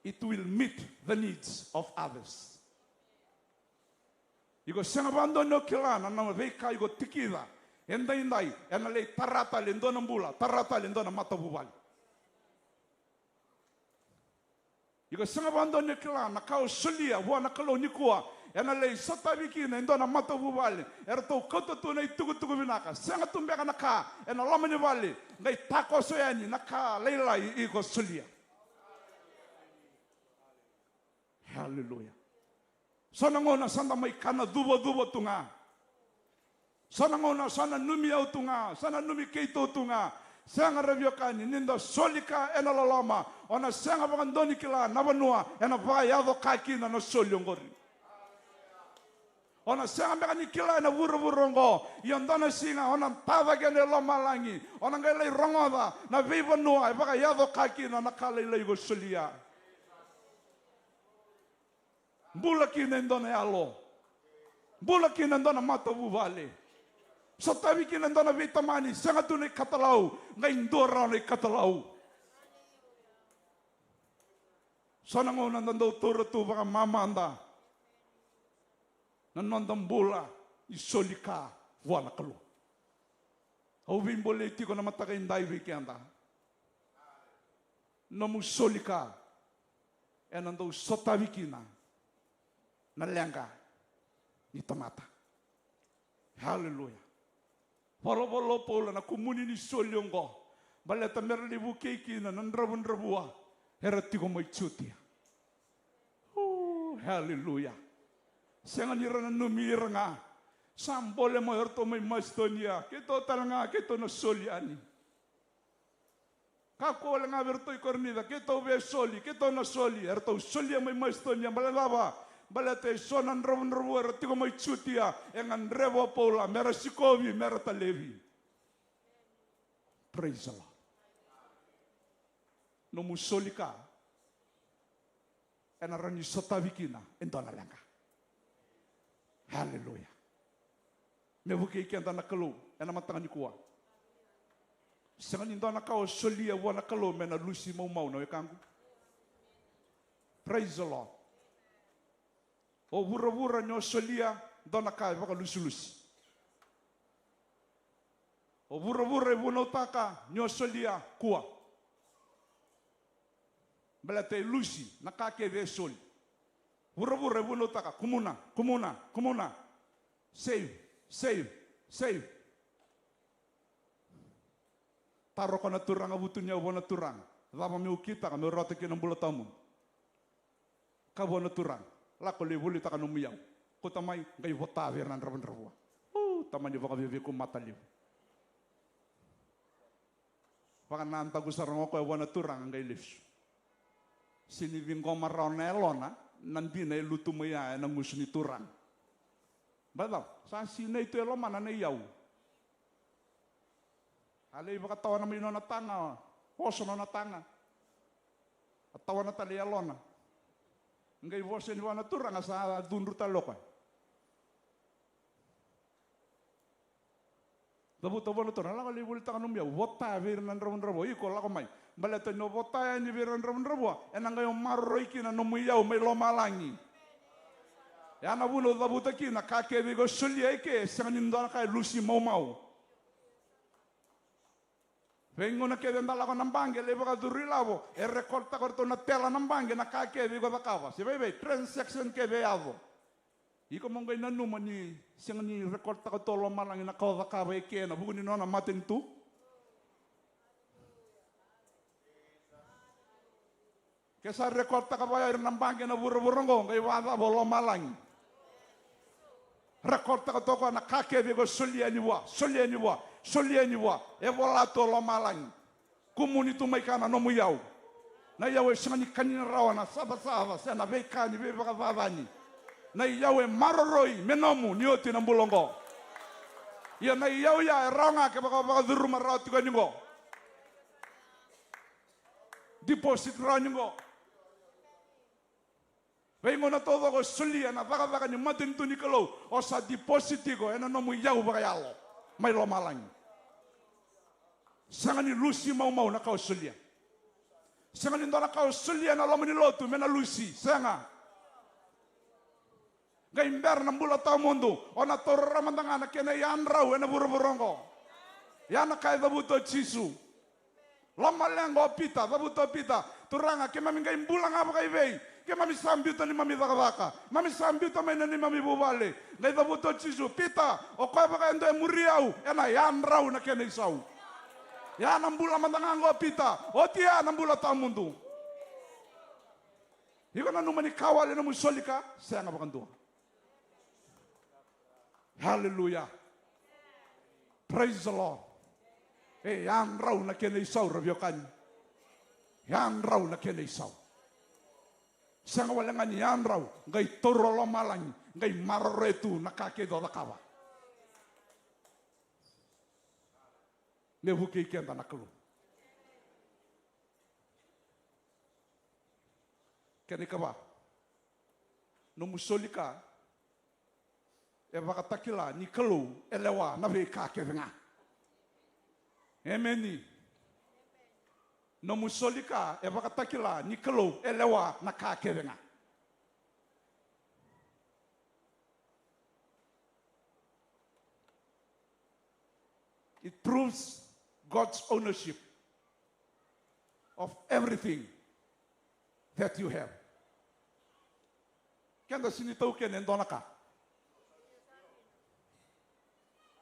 It will meet the needs of others. Iko sega vakadua ni o kila na, na veika iko tikica edaidai, ena lai tara tale e dua na bula, tara tale e dua na matavuvale. Iko sega vakadua ni o kila na ka o solia vua na Kalou nikua, ena lai sotavi kina e dua na matavuvale eratou kauta tu na itukutuku vinaka. Sega tu beka na ka ena loma ni vale, qai takoso yani na ka lailai iko solia. Haleluya. So na gauna sa da mai kana cuvacuva tu ga. So na gauna sa nanumi au tu ga, sa nanumi keitou tu ga. Sega, ra veiwekani, ni da soli ka ena loloma, o na sega vakadua ni kila na vanua ena vakayaco ka kina na soli oqori. O na sega beka ni kila ena vuravura oqo, ia dua na siga o na tacake ena lomalagi, o na qai lai rogoca na veivanua e vakayaco ka kina na ka lailai ko solia. Bula kina e dua na yalo. Bula kina e dua na matavuvale. Sotavi kina e dua na veitamani, sega tu na ikatalau, qai dua rawa na ikatalau. So na gauna da dau taura tu vakamamada na noda bula. ni soli ka vua na Kalou. Au veibolei tiko na mataka edai vei keda. Nomu soli ka ena dau sotavi kina na leqa ni tamata. Haleluya. Volavola o Paula na kumuni ni soli oqo, baleta mera lai vukei kina na dravudravua era tiko mai Jutia. Ooh, haleluya. Sega ni ra nanumi ira ga. Sa bole mai o ratou mai Masitonia. Keitou tale ga, keitou na soli yani. Kakua wale ga vei ratou i Korinica, keitou via soli, keitou na soli. Eratou solia mai Masitonia, baleta cava? Baleta e so na dravudravua era tiko mai Jutia e gadreva o Paula mera sikovi, mera talevi. Praise the Lord. Nomu soli ka ena rawa ni sotavi kina e dua na leqa. Haleluya. Me vukei keda na Kalou ena mataka nikua. Sega ni dua na ka o solia vua na Kalou me na lusi maumau, na wekaqu. Praise the Lord. O vuravura ni o solia, dua na ka e vakalusilusi. O vuravura e vunautaka ni o solia, kua. Baleta e lusi na ka kece e soli. Vuravura e vunautaka, kumuna, kumuna, kumuna. Save, save, save. Taro ko na Turaga, vutuniyau vua na Turaga. Cava meu kitaka meu rawata kina na bula tawamudu? Ka vua na Turaga, lako lai volitaka nomu iyau. Kauta mai, qai vota vei ira na dravudravua. U, tamani vakaveiveiku mata levu. Vakanadaku sara ga o koya vua na Turaga, qai lesu. Sega ni ciqoma rawa na yalona na dina e lutu mai ya ena gusu ni Turaga. Baleta sa sinai tu e lomana na iyau. A lai vakatawana mai nona taga, oso nona taga. A tawana tale yalona. Qai vosa yani vua na Turaga, sa cudru tale o koya. Cavuta vua na Turaga, lako lai volitaka nomu iyau, vota vei ira na dravudravua, iko lako mai. Baleta ni o vota yani vei ira na dravudravua, ena qai o maroroi kina nomu iyau mai lomalagi. Ya na vuna au cavuta kina, ka kece iko solia eke, e sega ni dua na ka e lusi maumau. Veigauna kece eda lako na baqe, lai vakacuru ilavo, e record-taka o ratou na teller na baqe na ka kece iko cakava. Se vaivei, transaction kece e yaco. Iko mo qai nanuma ni sega ni record-taka tu o lomalagi na ka o cakava eke ena vuku ni nona matanitu. Ke sa record-taka vaya ira na baqe na vuravura oqo, qai vakacava o lomalagi? Record-taka toka na ka kece iko solia yani vua, solia yani vua, solia yani vua. E vola tu o lomalagi. Kumuni tu mai ka na nomu iyau. Na iyau e sega ni kania rawa na savasava se na veika ni veivakacacani. Na iyau e maroroi me nomu ni oti na bula oqo. Ia na iyau ya e rawa ga ke vaka, vakacuruma rawa tiko yani oqo. Deposit rawa ni qo. Veigauna taucoko o solia na cakacaka ni matanitu ni Kalou, o sa deposit tiko ena nomu iyau vakayalo mai lomalagi. Sega ni lusi maumau na ka o solia. Sega ni dua na ka o solia ena loma ni lotu me na lusi, sega. Qai bera na bula tawamudu, o na taura mada ga na kena iyadrau ena vuravura oqo. Ya na ka e cavuta o Jisu. Lomaleqa o Pita, cavuta o Pita, Turaga, keimami qai bula ga vakaivei? Keimami sa biuta neimami cakacaka, mami sa biuta mai na neimami vuvale. Qai cavuta o Jisu, Pita, o koya vaka e dua e muri au, ena yadrau na kena isau. Ya na bula mada ga qo o Pita, oti ya na bula tawamudu. Iko nanuma ni ka wale nomu soli ka? Sega vakadua. Hallelujah. Praise the Lord. E yadrau na kena isau, ra veiwekani. Yadrau na kena isau. Sega wale ga ni yadrau, qai taura lomalagi, qai maroroya tu na ka kece o cakava. Me vukei keda na Kalou. Kena ikava, nomu soli ka e vakatakila ni Kalou e lewa na veika kece ga. Emeni. Nomu soli ka e vakatakila ni Kalou e lewa na ka kece ga. It proves God's ownership of everything that you have. Keda sini taukena e dua na ka.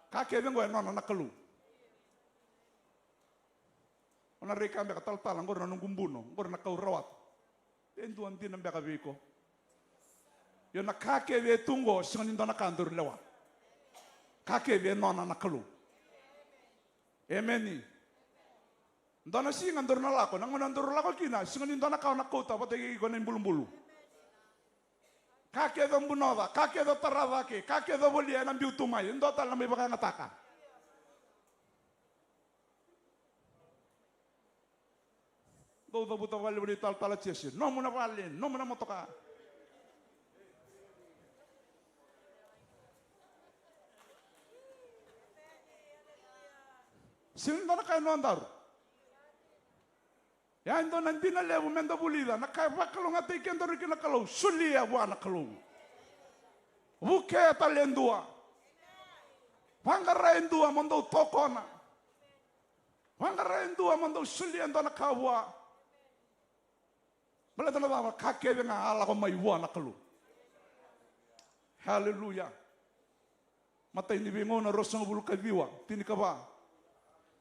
Ka kece qo e nona na Kalou. O na raica beka, talatala, qori na noqu buno, qori na ka au rawata. E dua dina beka vei iko. Io, na ka kece e tu qo, sega ni dua na ka daru lewa. Ka kece e nona na Kalou. Emeni. Dua na siga daru na lako, na gauna daru lako kina, sega ni dua na ka o na kauta vata kei iko na ibulubulu. Ka kece o bunoca, ka kece o tara cake, ka kece o volia, ena biu tu mai, e dua tale na mai vakayagataka. Dou cavuta vale vei talatala Jese, nomu na vale, nomu na motoka. Sega ni dua na ka e nodaru. Ia e dua na dina levu meda vulica, na ka e vakalougatataki kedaru kina na Kalou, solia vua na Kalou. Vukea tale e dua. Vaqara e dua mo dou tokona. Vaqara e dua mo dou solia e dua na ka vua. Baleta na cava? Ka kece ga a lako mai vua na Kalou. Haleluya. Matai ni Veigauna ruasagavulu ka ciwa, tinikava.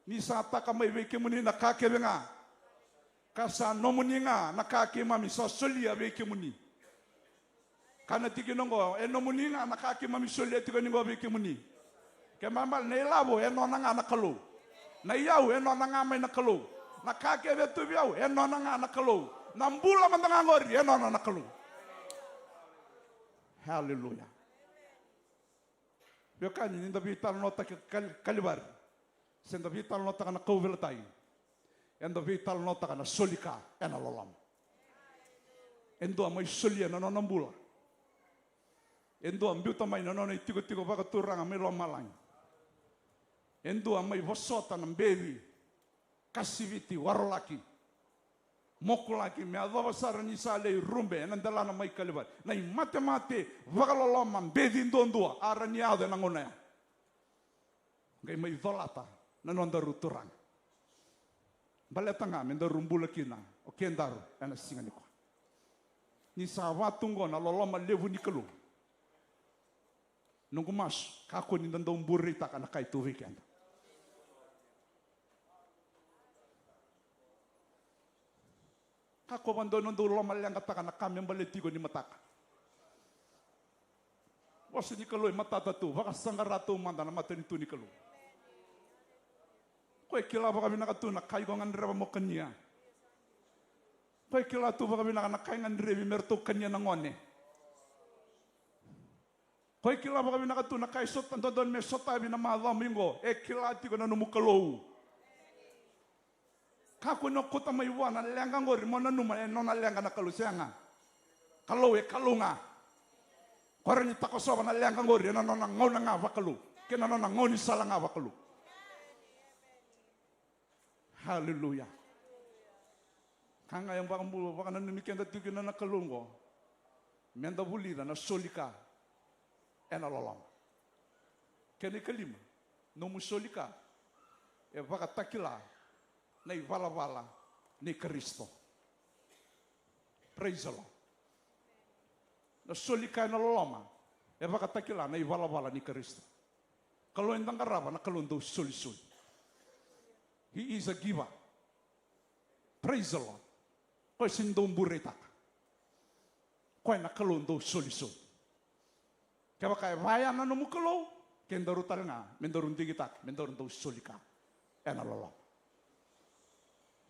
Ni sa taka mai vei kemuni na ka kece ga, ka sa nomuni ga na ka keimami sa solia vei kemuni. Ka na tikina oqo, e nomuni ga na ka keimami solia tiko yani oqo vei kemuni. Kena ibalebale na ilavo e nona ga na Kalou. Na iyau e nona ga mai na Kalou. Na ka kece e tu vei au e nona ga na Kalou. Na bula mada ga qori e nona na Kalou. Haleluya. Veiwekani, ni da veitalanoataka Kal-, Kalivari, se da veitalanoataka na kauveilatai, eda veitalanoataka na soli ka ena loloma. E dua mai solia na nona bula. E dua biuta mai na nona itikotiko vakaturaga mai lomalagi. E dua mai vosota na beci, kasiviti, warolaki, mokulaki, me yacova sara ni sa lai rube ena delana mai Kalivari na imatemate vakaloloma beci duadua, a rawa ni yaco ena gauna ya. Qai mai colata na nodaru Turaga. Baleta ga me daru bula kina o kedaru ena siga nikua. Ni sa va tu qo na loloma levu ni Kalou, noqu masu, kakua ni da dau bureitaka na ka e tu vei keda. Kakua vakadua ni dau lomaleqataka na ka me baleti iko ni mataka. Vosa ni Kalou e matata tu, vakasaqara taumada na matanitu ni Kalou. Ko e kila vakavinaka tu na ka iko gadreva mo kania. Ko e kila tu vakavinaka na ka e gadrevi me ratou kania na gone. Ko e kila vakavinaka tu na ka e sota, dodonu me sotavi na macamu qo. E kila tiko na nomu Kalou. Kakua ni o kauta mai vua na leqa qori mo nanuma e nona leqa na Kalou, sega. Kalou e Kalou ga. Ko rawa ni takosova na leqa qori ena nona gauna ga vakalou kei na nona gaunisala ga vakalou. Haleluya. Ka ga e vakabula, vakananumi keda tiko kina na Kalou oqo, meda vulica na soli ka ena loloma. Kena ikalima, nomu soli ka e vakatakila na ivalavala ni Karisito. Praise the Lord. Na soli ka ena loloma e vakatakila na ivalavala ni Karisito. Kalou eda qarava na Kalou dau solisoli. He is a giver. Praise the Lord. Koya sega ni dau bureitaka. Koya na Kalou dau solisoli. Kevaka e vaya na nomu Kalou, kedaru tale ga me daru digitaka me daru dau soli ka ena loloma.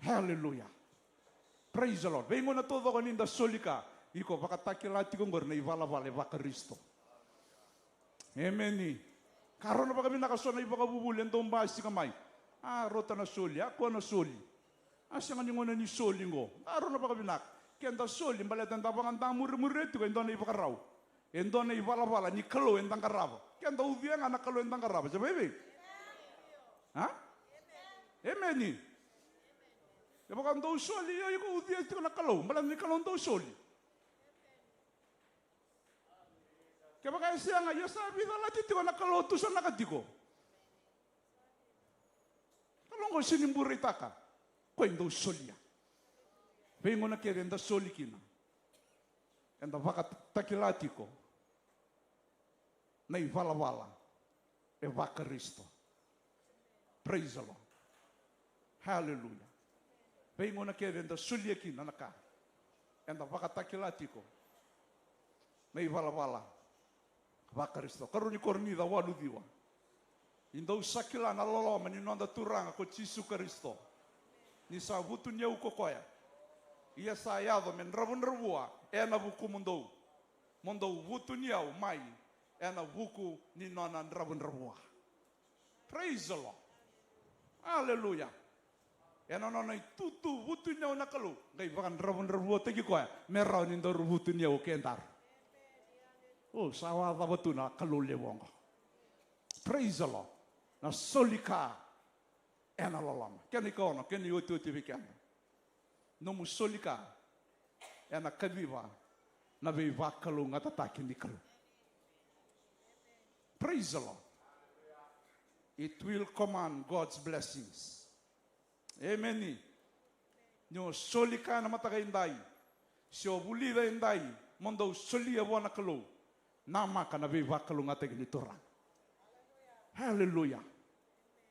Haleluya. Praise the Lord. Veigauna taucoko ni da soli ka, iko vakatakila tiko oqori na ivalavala e vaKarisito. Emeni. Ka rau na vakavinaka so na ivakavuvuli e dau basika mai. A, rauta na soli, a, kua na soli. A, sega ni gauna ni soli oqo. Ka rau na vakavinaka. Keda soli baleta eda vakadamuremuria tiko e dua na ivakarau, e dua na ivalavala ni Kalou eda qarava. Keda ucuya ga na Kalou eda qarava, se vaivei? A? Emeni. Kevaka dou soli, io, iko ucuya tiko na Kalou baleta ni Kalou dau soli. Kevaka e sega, io, sa veicalati tiko na Kalou, tusanaka tiko. Ko sini bureitaka, ko e dau solia. Veigauna kece eda soli kina, eda vakatakila tiko na ivalavala e vaKarisito. Praise the Lord. Hallelujah. Veigauna kece eda solia kina na ka, eda vakatakila tiko na ivalavala vaKarisito. Karua ni Korinica walu ciwa. Ni dou sa kila na loloma ni noda Turaga ko Jisu Karisito, ni sa vutuniyau ko koya, ia sa yaco me dravudravua ena vukumudou, mo dou vutuniyau mai ena vuku ni nona dravudravua. Praise the Lord. Hallelujah. Ena nona itutu vutuniyau na Kalou, qai vakadravudravutaki koya me rawa ni daru vutuniyau kedaru. O, sa vakacava tu na Kalou levu oqo. Praise the Lord. Na soli ka ena loloma. Kena ikaono, kena iotioti vei keda. Nomu soli ka ena kaciva na veivakalougatataki ni Kalou. Praise the Lord. It will command God's blessings. Emeni. Ni o soli ka ena mataka edai, se o vulica edai mo dou solia vua na Kalou, namaka na veivakalougatataki ni Turaga. Hallelujah.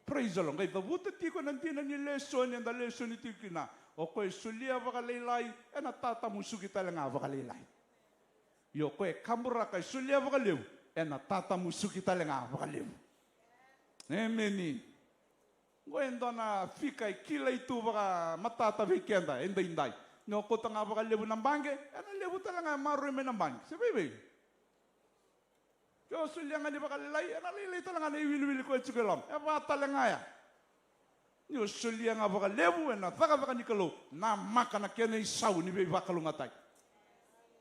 Praise the Lord. Qai cavuta tiko na dina ni lesoni eda lesoni tiko kina. O koya e solia vakalailai, ena tatamusuki tale ga vakalailai. Io, o koya e kaburaka e solia vakalevu, ena tatamusuki tale ga vakalevu. Emeni. Qo e dua na fika e kilai tu vakamatata vei keda edaidai. Ni o kauta ga vakalevu na baqe, ena levu tale ga e maroroi mai na baqe. Se vei vei. Ke o solia ga ni vakalailai, ena lailai tale ga na iwiliwili koya e tiko e loma. E va tale ga ya. Ni o solia ga vakalevu ena cakacaka ni Kalou, namaka na kena isau ni veivakalougatataki.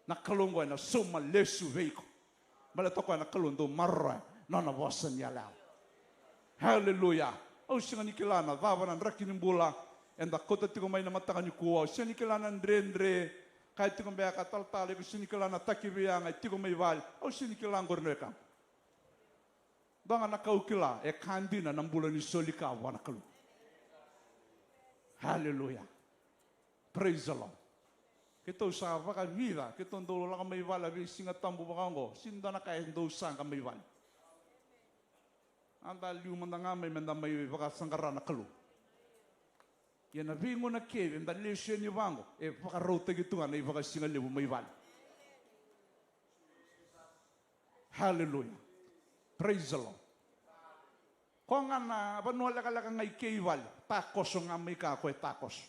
Na Kalou oqo ena sauma lesu vei iko. Baleta o koya na Kalou dau maroroya nona vosa ni yalayala. Haleluya. Au sega ni kila na cava na draki ni bula eda kauta tiko mai na mataka nikua. Au sega ni kila na dredre ka e tiko beka, talatala, iko sega ni kila na taki veiyaga e tiko mai vale. Au sega ni kila qori na wekaqu. Dua ga na ka au kila, e ka dina na bula ni soli ka vua na Kalou. Haleluya. Praise the Lord. Keitou sa vakavica, keitou dau lako mai vale a veisiga tabu vaka oqo, sega ni dua na ka e dau saqa mai vale. Eda liu mada ga mai meda mai vakasaqara na Kalou. Ia na veigauna kece eda lesu yani vaqo, e vakarautaki tu ga na ivakasigalevu mai vale. Hallelujah. Praise the Lord. Ko ga na vanua lekaleka ga i ke i vale, takoso ga mai ka ko e takoso.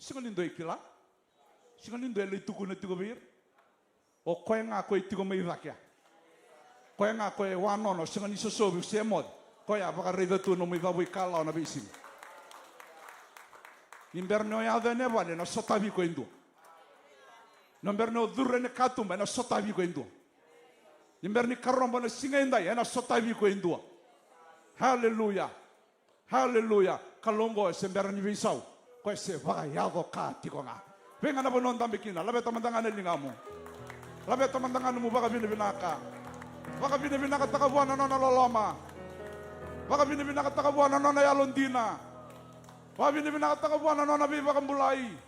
Sega ni dua e kila. Sega ni dua e lai tukuna tiko vei ira. O koya ga ko e tiko mai cake ya. Koya ga ko e wanono, sega ni sosovi se moce. Koya vakaraica tu nomu icavu ikalawa na veisiga. Ni bera ni o yaco yani e vale, ena sotavi iko e dua. Ni bera ni o curu ena katuba, ena sotavi iko e dua. Ni bera ni karobo na siga edai, ena sotavi iko e dua. Haleluya. Haleluya. Kalou oqo e se bera ni veisau. Ko e se vakayaco ka tiko ga. Vei ga na vanua o dabe kina, laveta mada ga na ligamu. Laveta mada ga nomu vakavinavinaka. Vakavinavinakataka vua na nona loloma. Vakavinavinakataka vua na nona yalodina. Vakavinavinakataka vua na nona veivakabulai.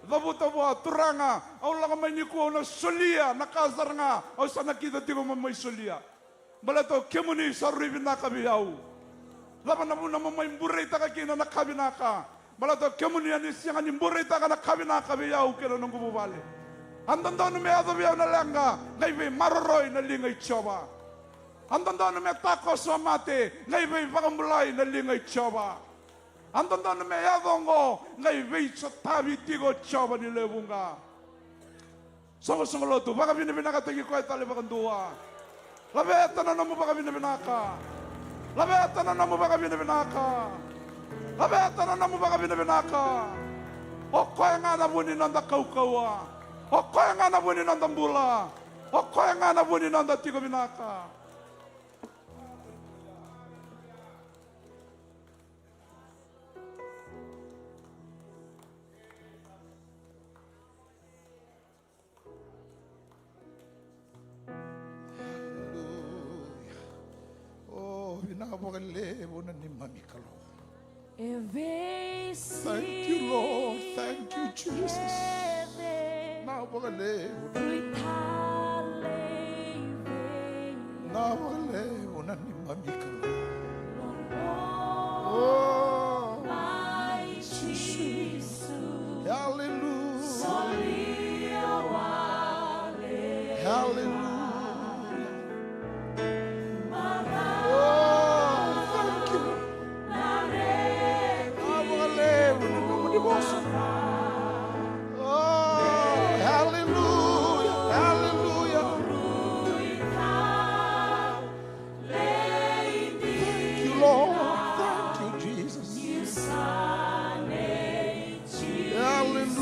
Cavuta vua, Turaga, au lako mai nikua, au na solia na ka sara ga au sa nakita tiko mo mai solia. Baleta o kemuni sa rui vinaka vei au. Cava na vuna mo mai bureitaka kina na ka vinaka? Baleta o kemuni a ni sega ni bureitaka na ka vinaka vei au kei na noqu vuvale. A dodonu me yaco vei au na leqa, qai veimaroroi na liga i Jiova. A dodonu me takoso a mate, qai veivakabulai na liga i Jiova. A dodonu me yaco oqo, qai veisotavi tiko o Jiova ni lewe vuqa. Soqosoqo lotu, vakavinavinakataki koya tale vakadua. Laveta na nomu vakavinavinaka. Laveta na nomu vakavinavinaka. Laveta na nomu vakavinavinaka. O koya ga na vu ni noda kaukauwa. O koya ga na vu ni noda bula. O koya ga na vu ni noda tiko vinaka. Hallelujah. Oh, vinaka. Vinaka vakalevu na neimami Kalou. Thank you, Lord. Thank you, Jesus. Vinaka vakalevu. Vinaka vakalevu na neimami Kalou. Oh, Jesus. Hallelujah. Hallelujah. Oh, thank you. Vinaka vakalevu na nomuni vosa. Oh, hallelujah, hallelujah. Thank you, Lord. Thank you, Jesus. Hallelujah.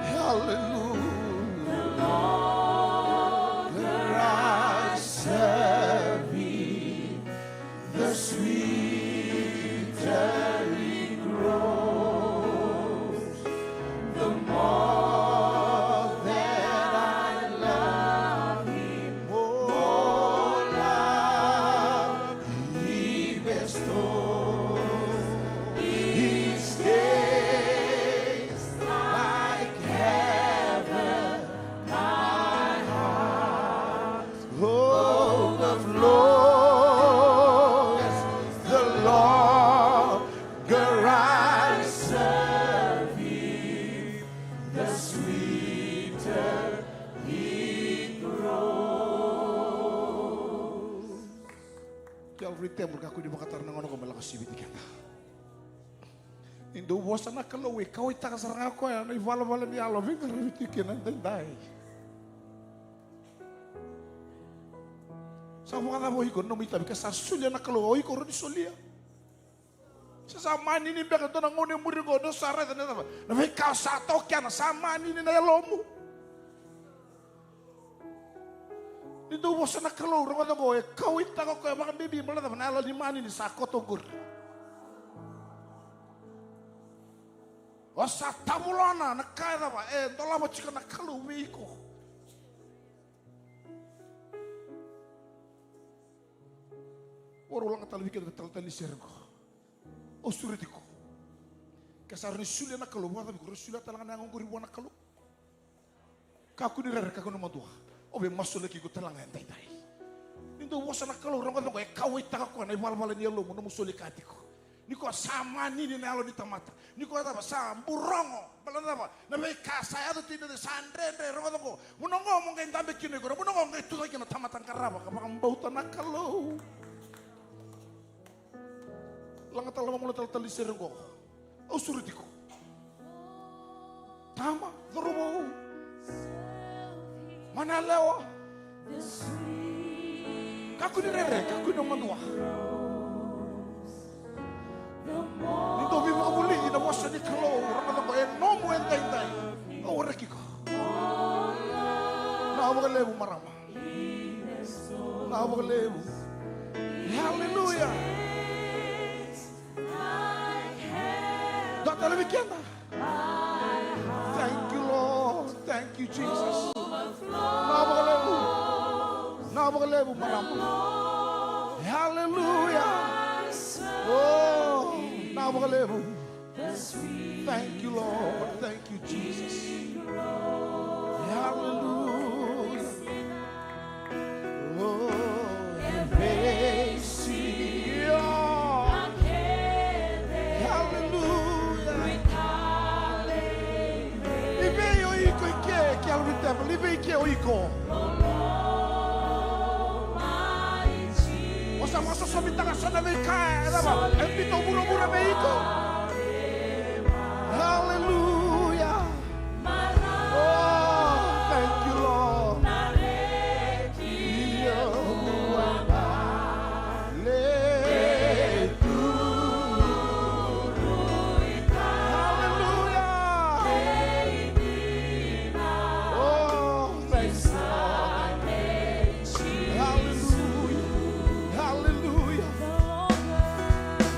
Hallelujah. The longer I serve Him, the sweeter it grows. The more that I love Him, more love He bestows. His gaze like heaven, my heart overflows. The longer I serve Him, the sweeter it grows. Ke o rui tebur, kakua ni vakatara na gauna qo me lako siviti keda. Ni dau vosa na Kalou, e kauwaitaka sara ga o koya na ivalavala ni yalo, veiqaravi tiko kina edaidai. Sa vakacava o iko na nomu itavi ka sa solia na Kalou, o iko rawa ni solia? Se sa manini beka dua na gauna e muri qo, dou sa raica na cava? Na veika sa taukena, sa manini na yalomu. Ni dau vosa na Kalou, rogoca qo, e kauwaitaka o koya vakabibi, baleta na cava? Na yalo ni manini sa koto qori. O sa tavulona na ka e cava? E dolava tiko na Kalou vei iko. Au laga tale vei keda na talatala ni sere qo. Au sureti iko. Ke sa rawa ni solia na Kalou, vakacava iko rawa ni solia tale ga na yago qori vua na Kalou? Kakua ni rere, kakua ni madua. Au via masulaki iko tale ga edaidai. Ni dau vosa na Kalou, rogoca qo, e kauwaitaka o koya na ivalavala ni yalomu, nomu soli ka tiko. Ni ko sa manini na yalo ni tamata. Ni ko cava, sa burogo. Baleta na cava? Na veika sa yaco tu edaidai sa dredre, rogoca qo. Vuna qo mo qai dabe kina o iko, na vuna qo qai tucake kina na tamata qarava ka vakabauta na Kalou. Laga tale na vakamalua talatala ni sere qo. Au sureti iko. Tama, cauravou, mana yalewa. Kakua ni rere, kakua ni madua. Ni dau veivakavulici na vosa ni Kalou, rogoca qo, e nomu edaidai. Au waraki iko. Vinaka vakalevu marama. Vinaka vakalevu. Hallelujah. Dua tale vei keda. Thank you, Lord. Thank you, Jesus. Vinaka vakalevu. Vinaka vakalevu marama. Hallelujah. Oh, vinaka vakalevu. Thank you, Lord. Thank you, Jesus. Hallelujah. Oh, e veisiga. Hallelujah. I vei o iko i ke, ke yalo ni tevoro, i vei ke o iko? O sa vakasosomitaka so na veika e cava? E biuta o vuravura vei iko. Hallelujah. Oh, thank you, Lord. Hallelujah. Oh, thank you, Lord. Hallelujah. Hallelujah.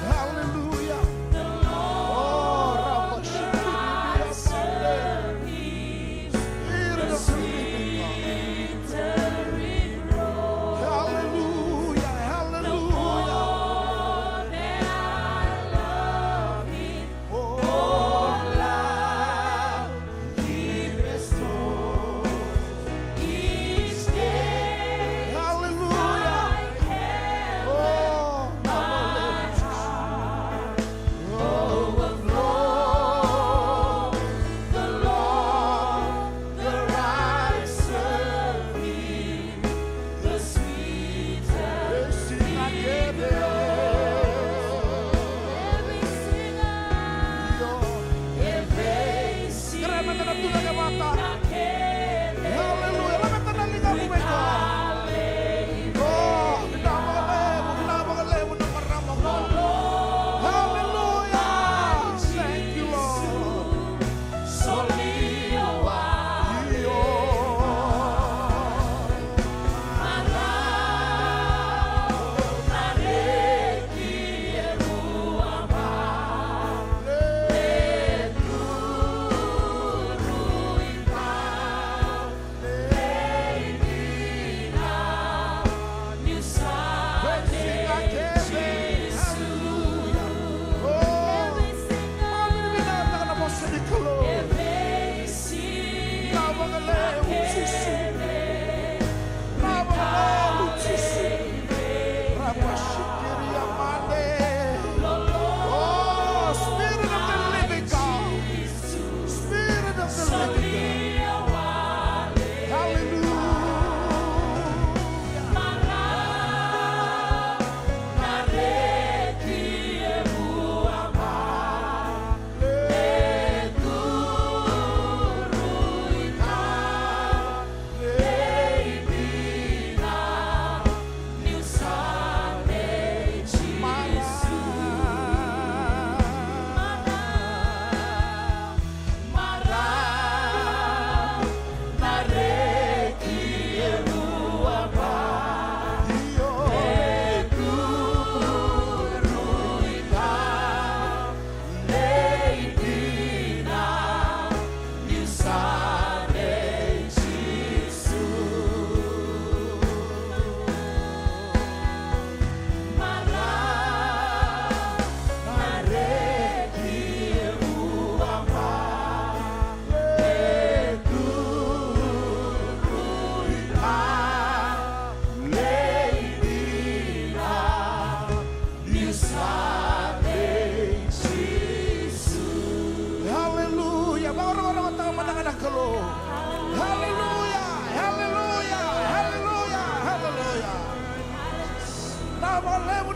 Hallelujah.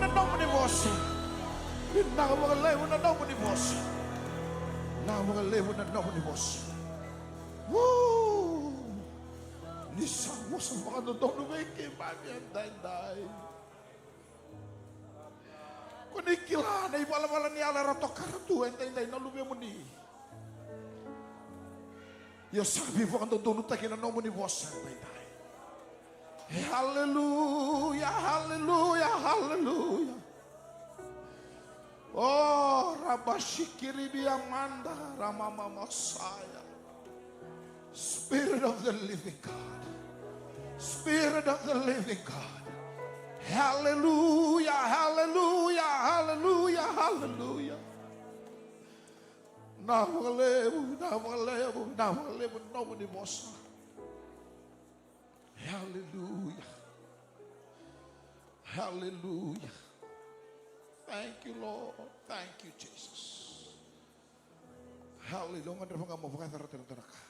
Na nomuni vosa. Vinaka vakalevu na nomuni vosa. Vinaka vakalevu na nomuni vosa. Woo! Ni sa vosa vakadodonu vei keimami edaidai. Ko ni kila na ivalavala ni yaca era tokara tu edaidai na luvemuni. Io, sa veivakadodonutaki na nomuni vosa edaidai. Haleluya, haleluya, haleluya. Oh, rabashikiribi amanda, ramamamasaya. Spirit of the living God. Spirit of the living God. Haleluya, haleluya, haleluya, haleluya. Vinaka vakalevu, vinaka vakalevu, vinaka vakalevu na nomuni vosa. Haleluya. Haleluya. Thank you, Lord. Thank you, Jesus. Haleluya. Au gadreva ga mo vakayacora tale e dua na ka.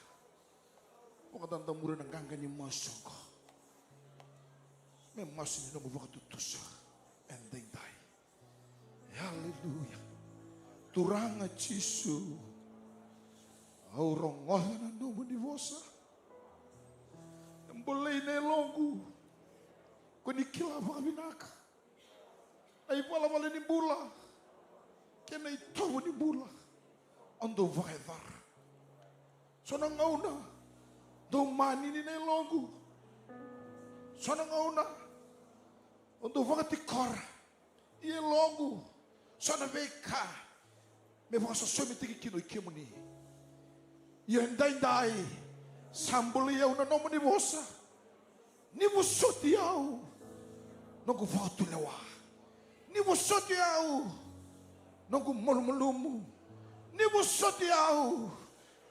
Vakadadamuri na qaqa ni masu oqo. Me masu ni nomu vakatutusa edaidai. Haleluya. Turaga Jisu, au rogoca na nomuni vosa. E bolei na yaloqu. Ko ni kila vakavinaka na ivalavala ni bula kei na itovo ni bula. Au dau vakayacora. So na gauna dau manini na yaloqu. So na gauna au dau vakatikora i yaloqu so na veika me vakasosomitaki kina o i kemuni. Ia edaidai sa bolei au na nomuni vosa. Ni vosoti au noqu vakatulewa. Ni vosoti au noqu malumalumu. Ni vosoti au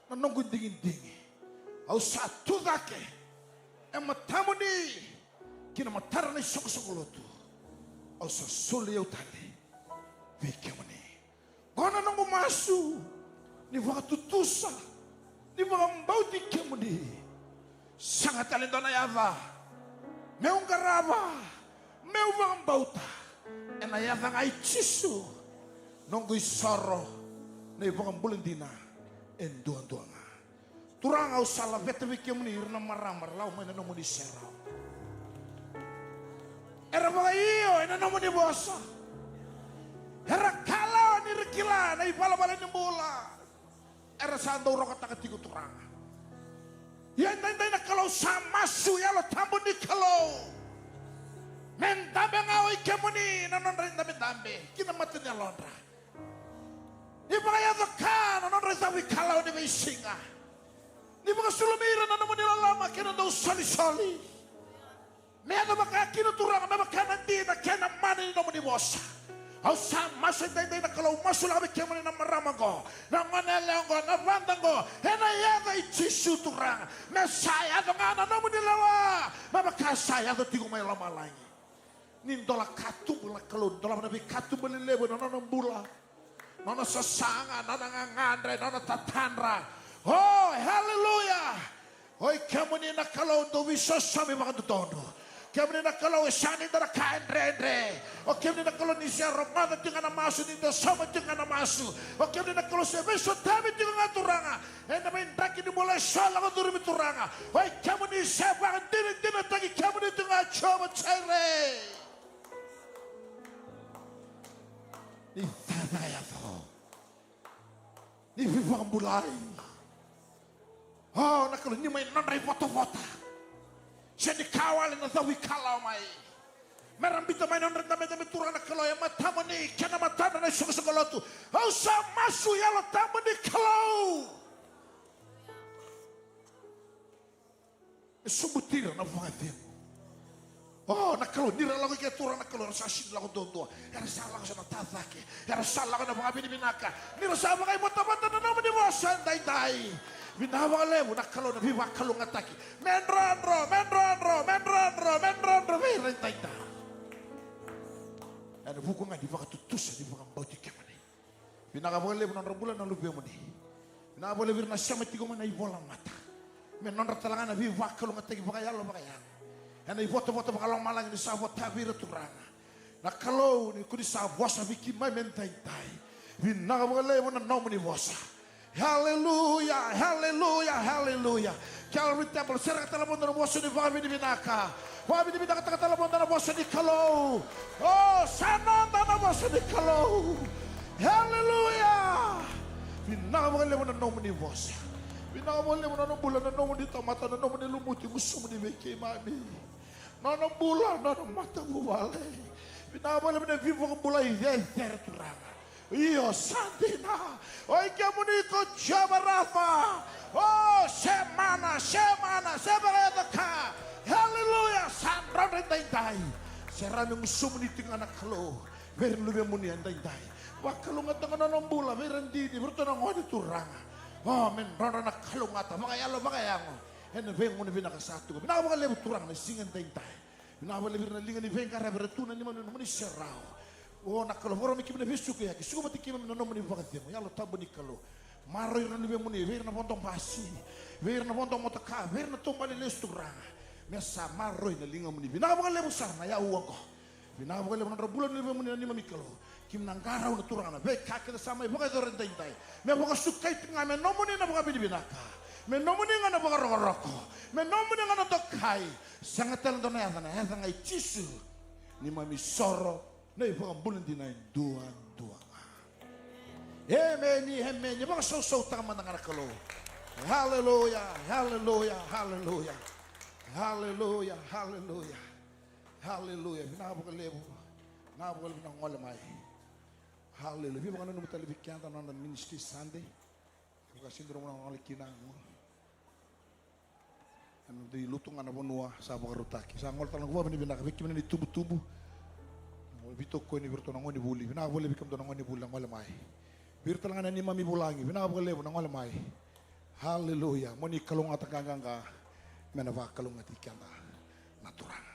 na noqu digidigi. Au sa tu cake e matamuni ki na matara na isoqosoqo lotu. Au sa soli au tale vei kemuni. Qo na noqu masu ni vakatutusa, ni vakabauti kemuni. Sega tale dua na yaca meu qarava, meu vakabauta ena yaca ga i Jisu. Noqu isoro na ivakabula dina e duadua ga. Turaga, au sa laveta vei kemuni ira na marama ra lako mai na nomuni serau. Era vakaio ena nomuni vosa. Era kalawa ni ra kila na ivalavala ni bula. Era sa dau rokataka tiko Turaga. Ia edaidai na Kalou sa masu Yalo Tabu ni Kalou me dabe ga o i kemuni na nodra idabedabe ki na mata ni yalodra. Ni vakayaco ka na nodra icavuikalawa ni veisiga. Ni vakasulumi ira na nomuni loloma kei na dau solisoli. Me yaco vaka kina Turaga me vaka na dina kei na mana ni nomuni vosa. Au sa masu edaidai na Kalou, masulaka vei kemuni na marama oqo, na gone yalewa oqo, na vada oqo, ena yaca i Jisu Turaga. Me sa yaco ga na nomuni lewa me vaka sa yaco tiko mai lomalagi. Ni dola katuba na Kalou, dolava na veikatuba lelevu ena nona bula, nona sasaga, nona gagadre, nona tatadra. O, haleluya. O i kemuni na Kalou dau veisosomi vakadodonu. Kemuni na Kalou e sega ni dua na ka e dredre. O kemuni na Kalou ni se rogoca tiko ga na masu, ni da sauma tiko ga na masu. O kemuni na Kalou se veisotavi tiko ga Turaga. Ena veidraki ni bula eso lako curumi Turaga. O i kemuni se vakadinadinataki kemuni tu ga Jiova Jaire. Ni cakacaka yaco. Ni veivakabulai. O na Kalou ni mai nodra ivotavota. Se ni ka wale na cavuikalawa mai. Me ra biuta mai na nodra idabedabe Turaga na Kalou e matamuni kei na matadra na isoqosoqo lotu. Au sa masu Yalo Tabu ni Kalou. E sobuti ira na vakacegu. O na Kalou ni ra lako i ke Turaga na Kalou era sa sega ni lako duadua. Era sa lako sa na tacake. Era sa lako na vakavinavinaka. Ni ra sa vakaivotavota na nomuni vosa edaidai. Vinaka vakalevu na Kalou na veivakalougatataki. Me drodro, me drodro, me drodro, me drodro vei ira edaidai. Ena vuku ga ni vakatutusa ni vakabauti kemuni. Vinaka vakalevu na nodra bula na luvemuni. Vinaka vakalevu ira na sema tiko mai na ivolamata. Me nodra tale ga na veivakalougatataki vakayalo vakayalo. Ena ivotavota vakalomalagi ni sa vota vei ira Turaga. Na Kalou ni ko ni sa vosa vei keimami edaidai. Vinaka vakalevu na nomuni vosa. Haleluya, haleluya, haleluya. Calvary Temple, sereka tale mada na vosa ni vakavinavinaka. Vakavinavinakataka tale mada na vosa ni Kalou. O, sa noda na vosa ni Kalou. Haleluya. Vinaka vakalevu na nomuni vosa. Vinaka vakalevu na nona bula, na nomuni tamata, na nomuni lumuti, gusumuni vei keimami. Nona bula, nona matavuvale. Vinaka vakalevu na veivakabulai cecere, Turaga. Io, sa dina. O i kemuni ko Jiova Rafa. O, se mana, se mana, se vakayaco ka. Haleluya, sa drodro edaidai. Sa rawa me gusumuni tiko ga na Kalou vei ira na luvemuni edaidai. Vakalougatataka na nona bula vei ira na dina, vei iratou na gone, Turaga. O, me drodro na kalougata vakayalo vakayago ena veigauna vinaka sa tu. Vinaka vakalevu, Turaga, na siga edaidai. Vinaka vakalevu vei ira na liga ni veiqaravi era tu na neimami, nomuni serau. O, na Kalou, vakarau me keimami na veisukayaki, suka vata kei keimami na nomuni vakacegu, Yalo Tabu ni Kalou. Maroroi ira na luvemuni, vei ira na vodo basi, vei ira na vodo motoka, vei ira na taubale lesu, Turaga. Me sa maroroi na ligamuni. Vinaka vakalevu sara na yau oqo. Vinaka vakalevu na nodra bula na luvemuni na neimami Kalou. Keimami na qarauna, Turaga, na veika kece sa mai vakayacori edaidai. Me vakasukai tiko ga me nomuni na vakavinavinaka. Me nomuni ga na vakarokoroko. Me nomuni ga na dokai. Sega tale dua na yaca, na yaca ga i Jisu. Neimami isoro, na iVakabula dina e duadua ga. Emeni, emeni. Vakasausautaka mada ga na Kalou. Haleluya, haleluya, haleluya. Haleluya, haleluya. Haleluya. Vinaka vakalevu. Vinaka vakalevu na gole mai. Haleluya. Veivakananumi tale vei keda na noda ministry Sunday. Vaka sega ni dua na gole kina qo. Ena dui lutu ga na vanua sa vakarautaki. Sa gole tale na vakavinavinaka vei kemuni na itubutubu. Veitokoni vei iratou na gonevuli. Vinaka vakalevu vei kemudou na gonevuli na gole mai. Vei ira tale ga na neimami vulagi. Vinaka vakalevu na gole mai. Haleluya. Mo ni kalougata qaqaqa me na vakalougatataki keda na Turaga.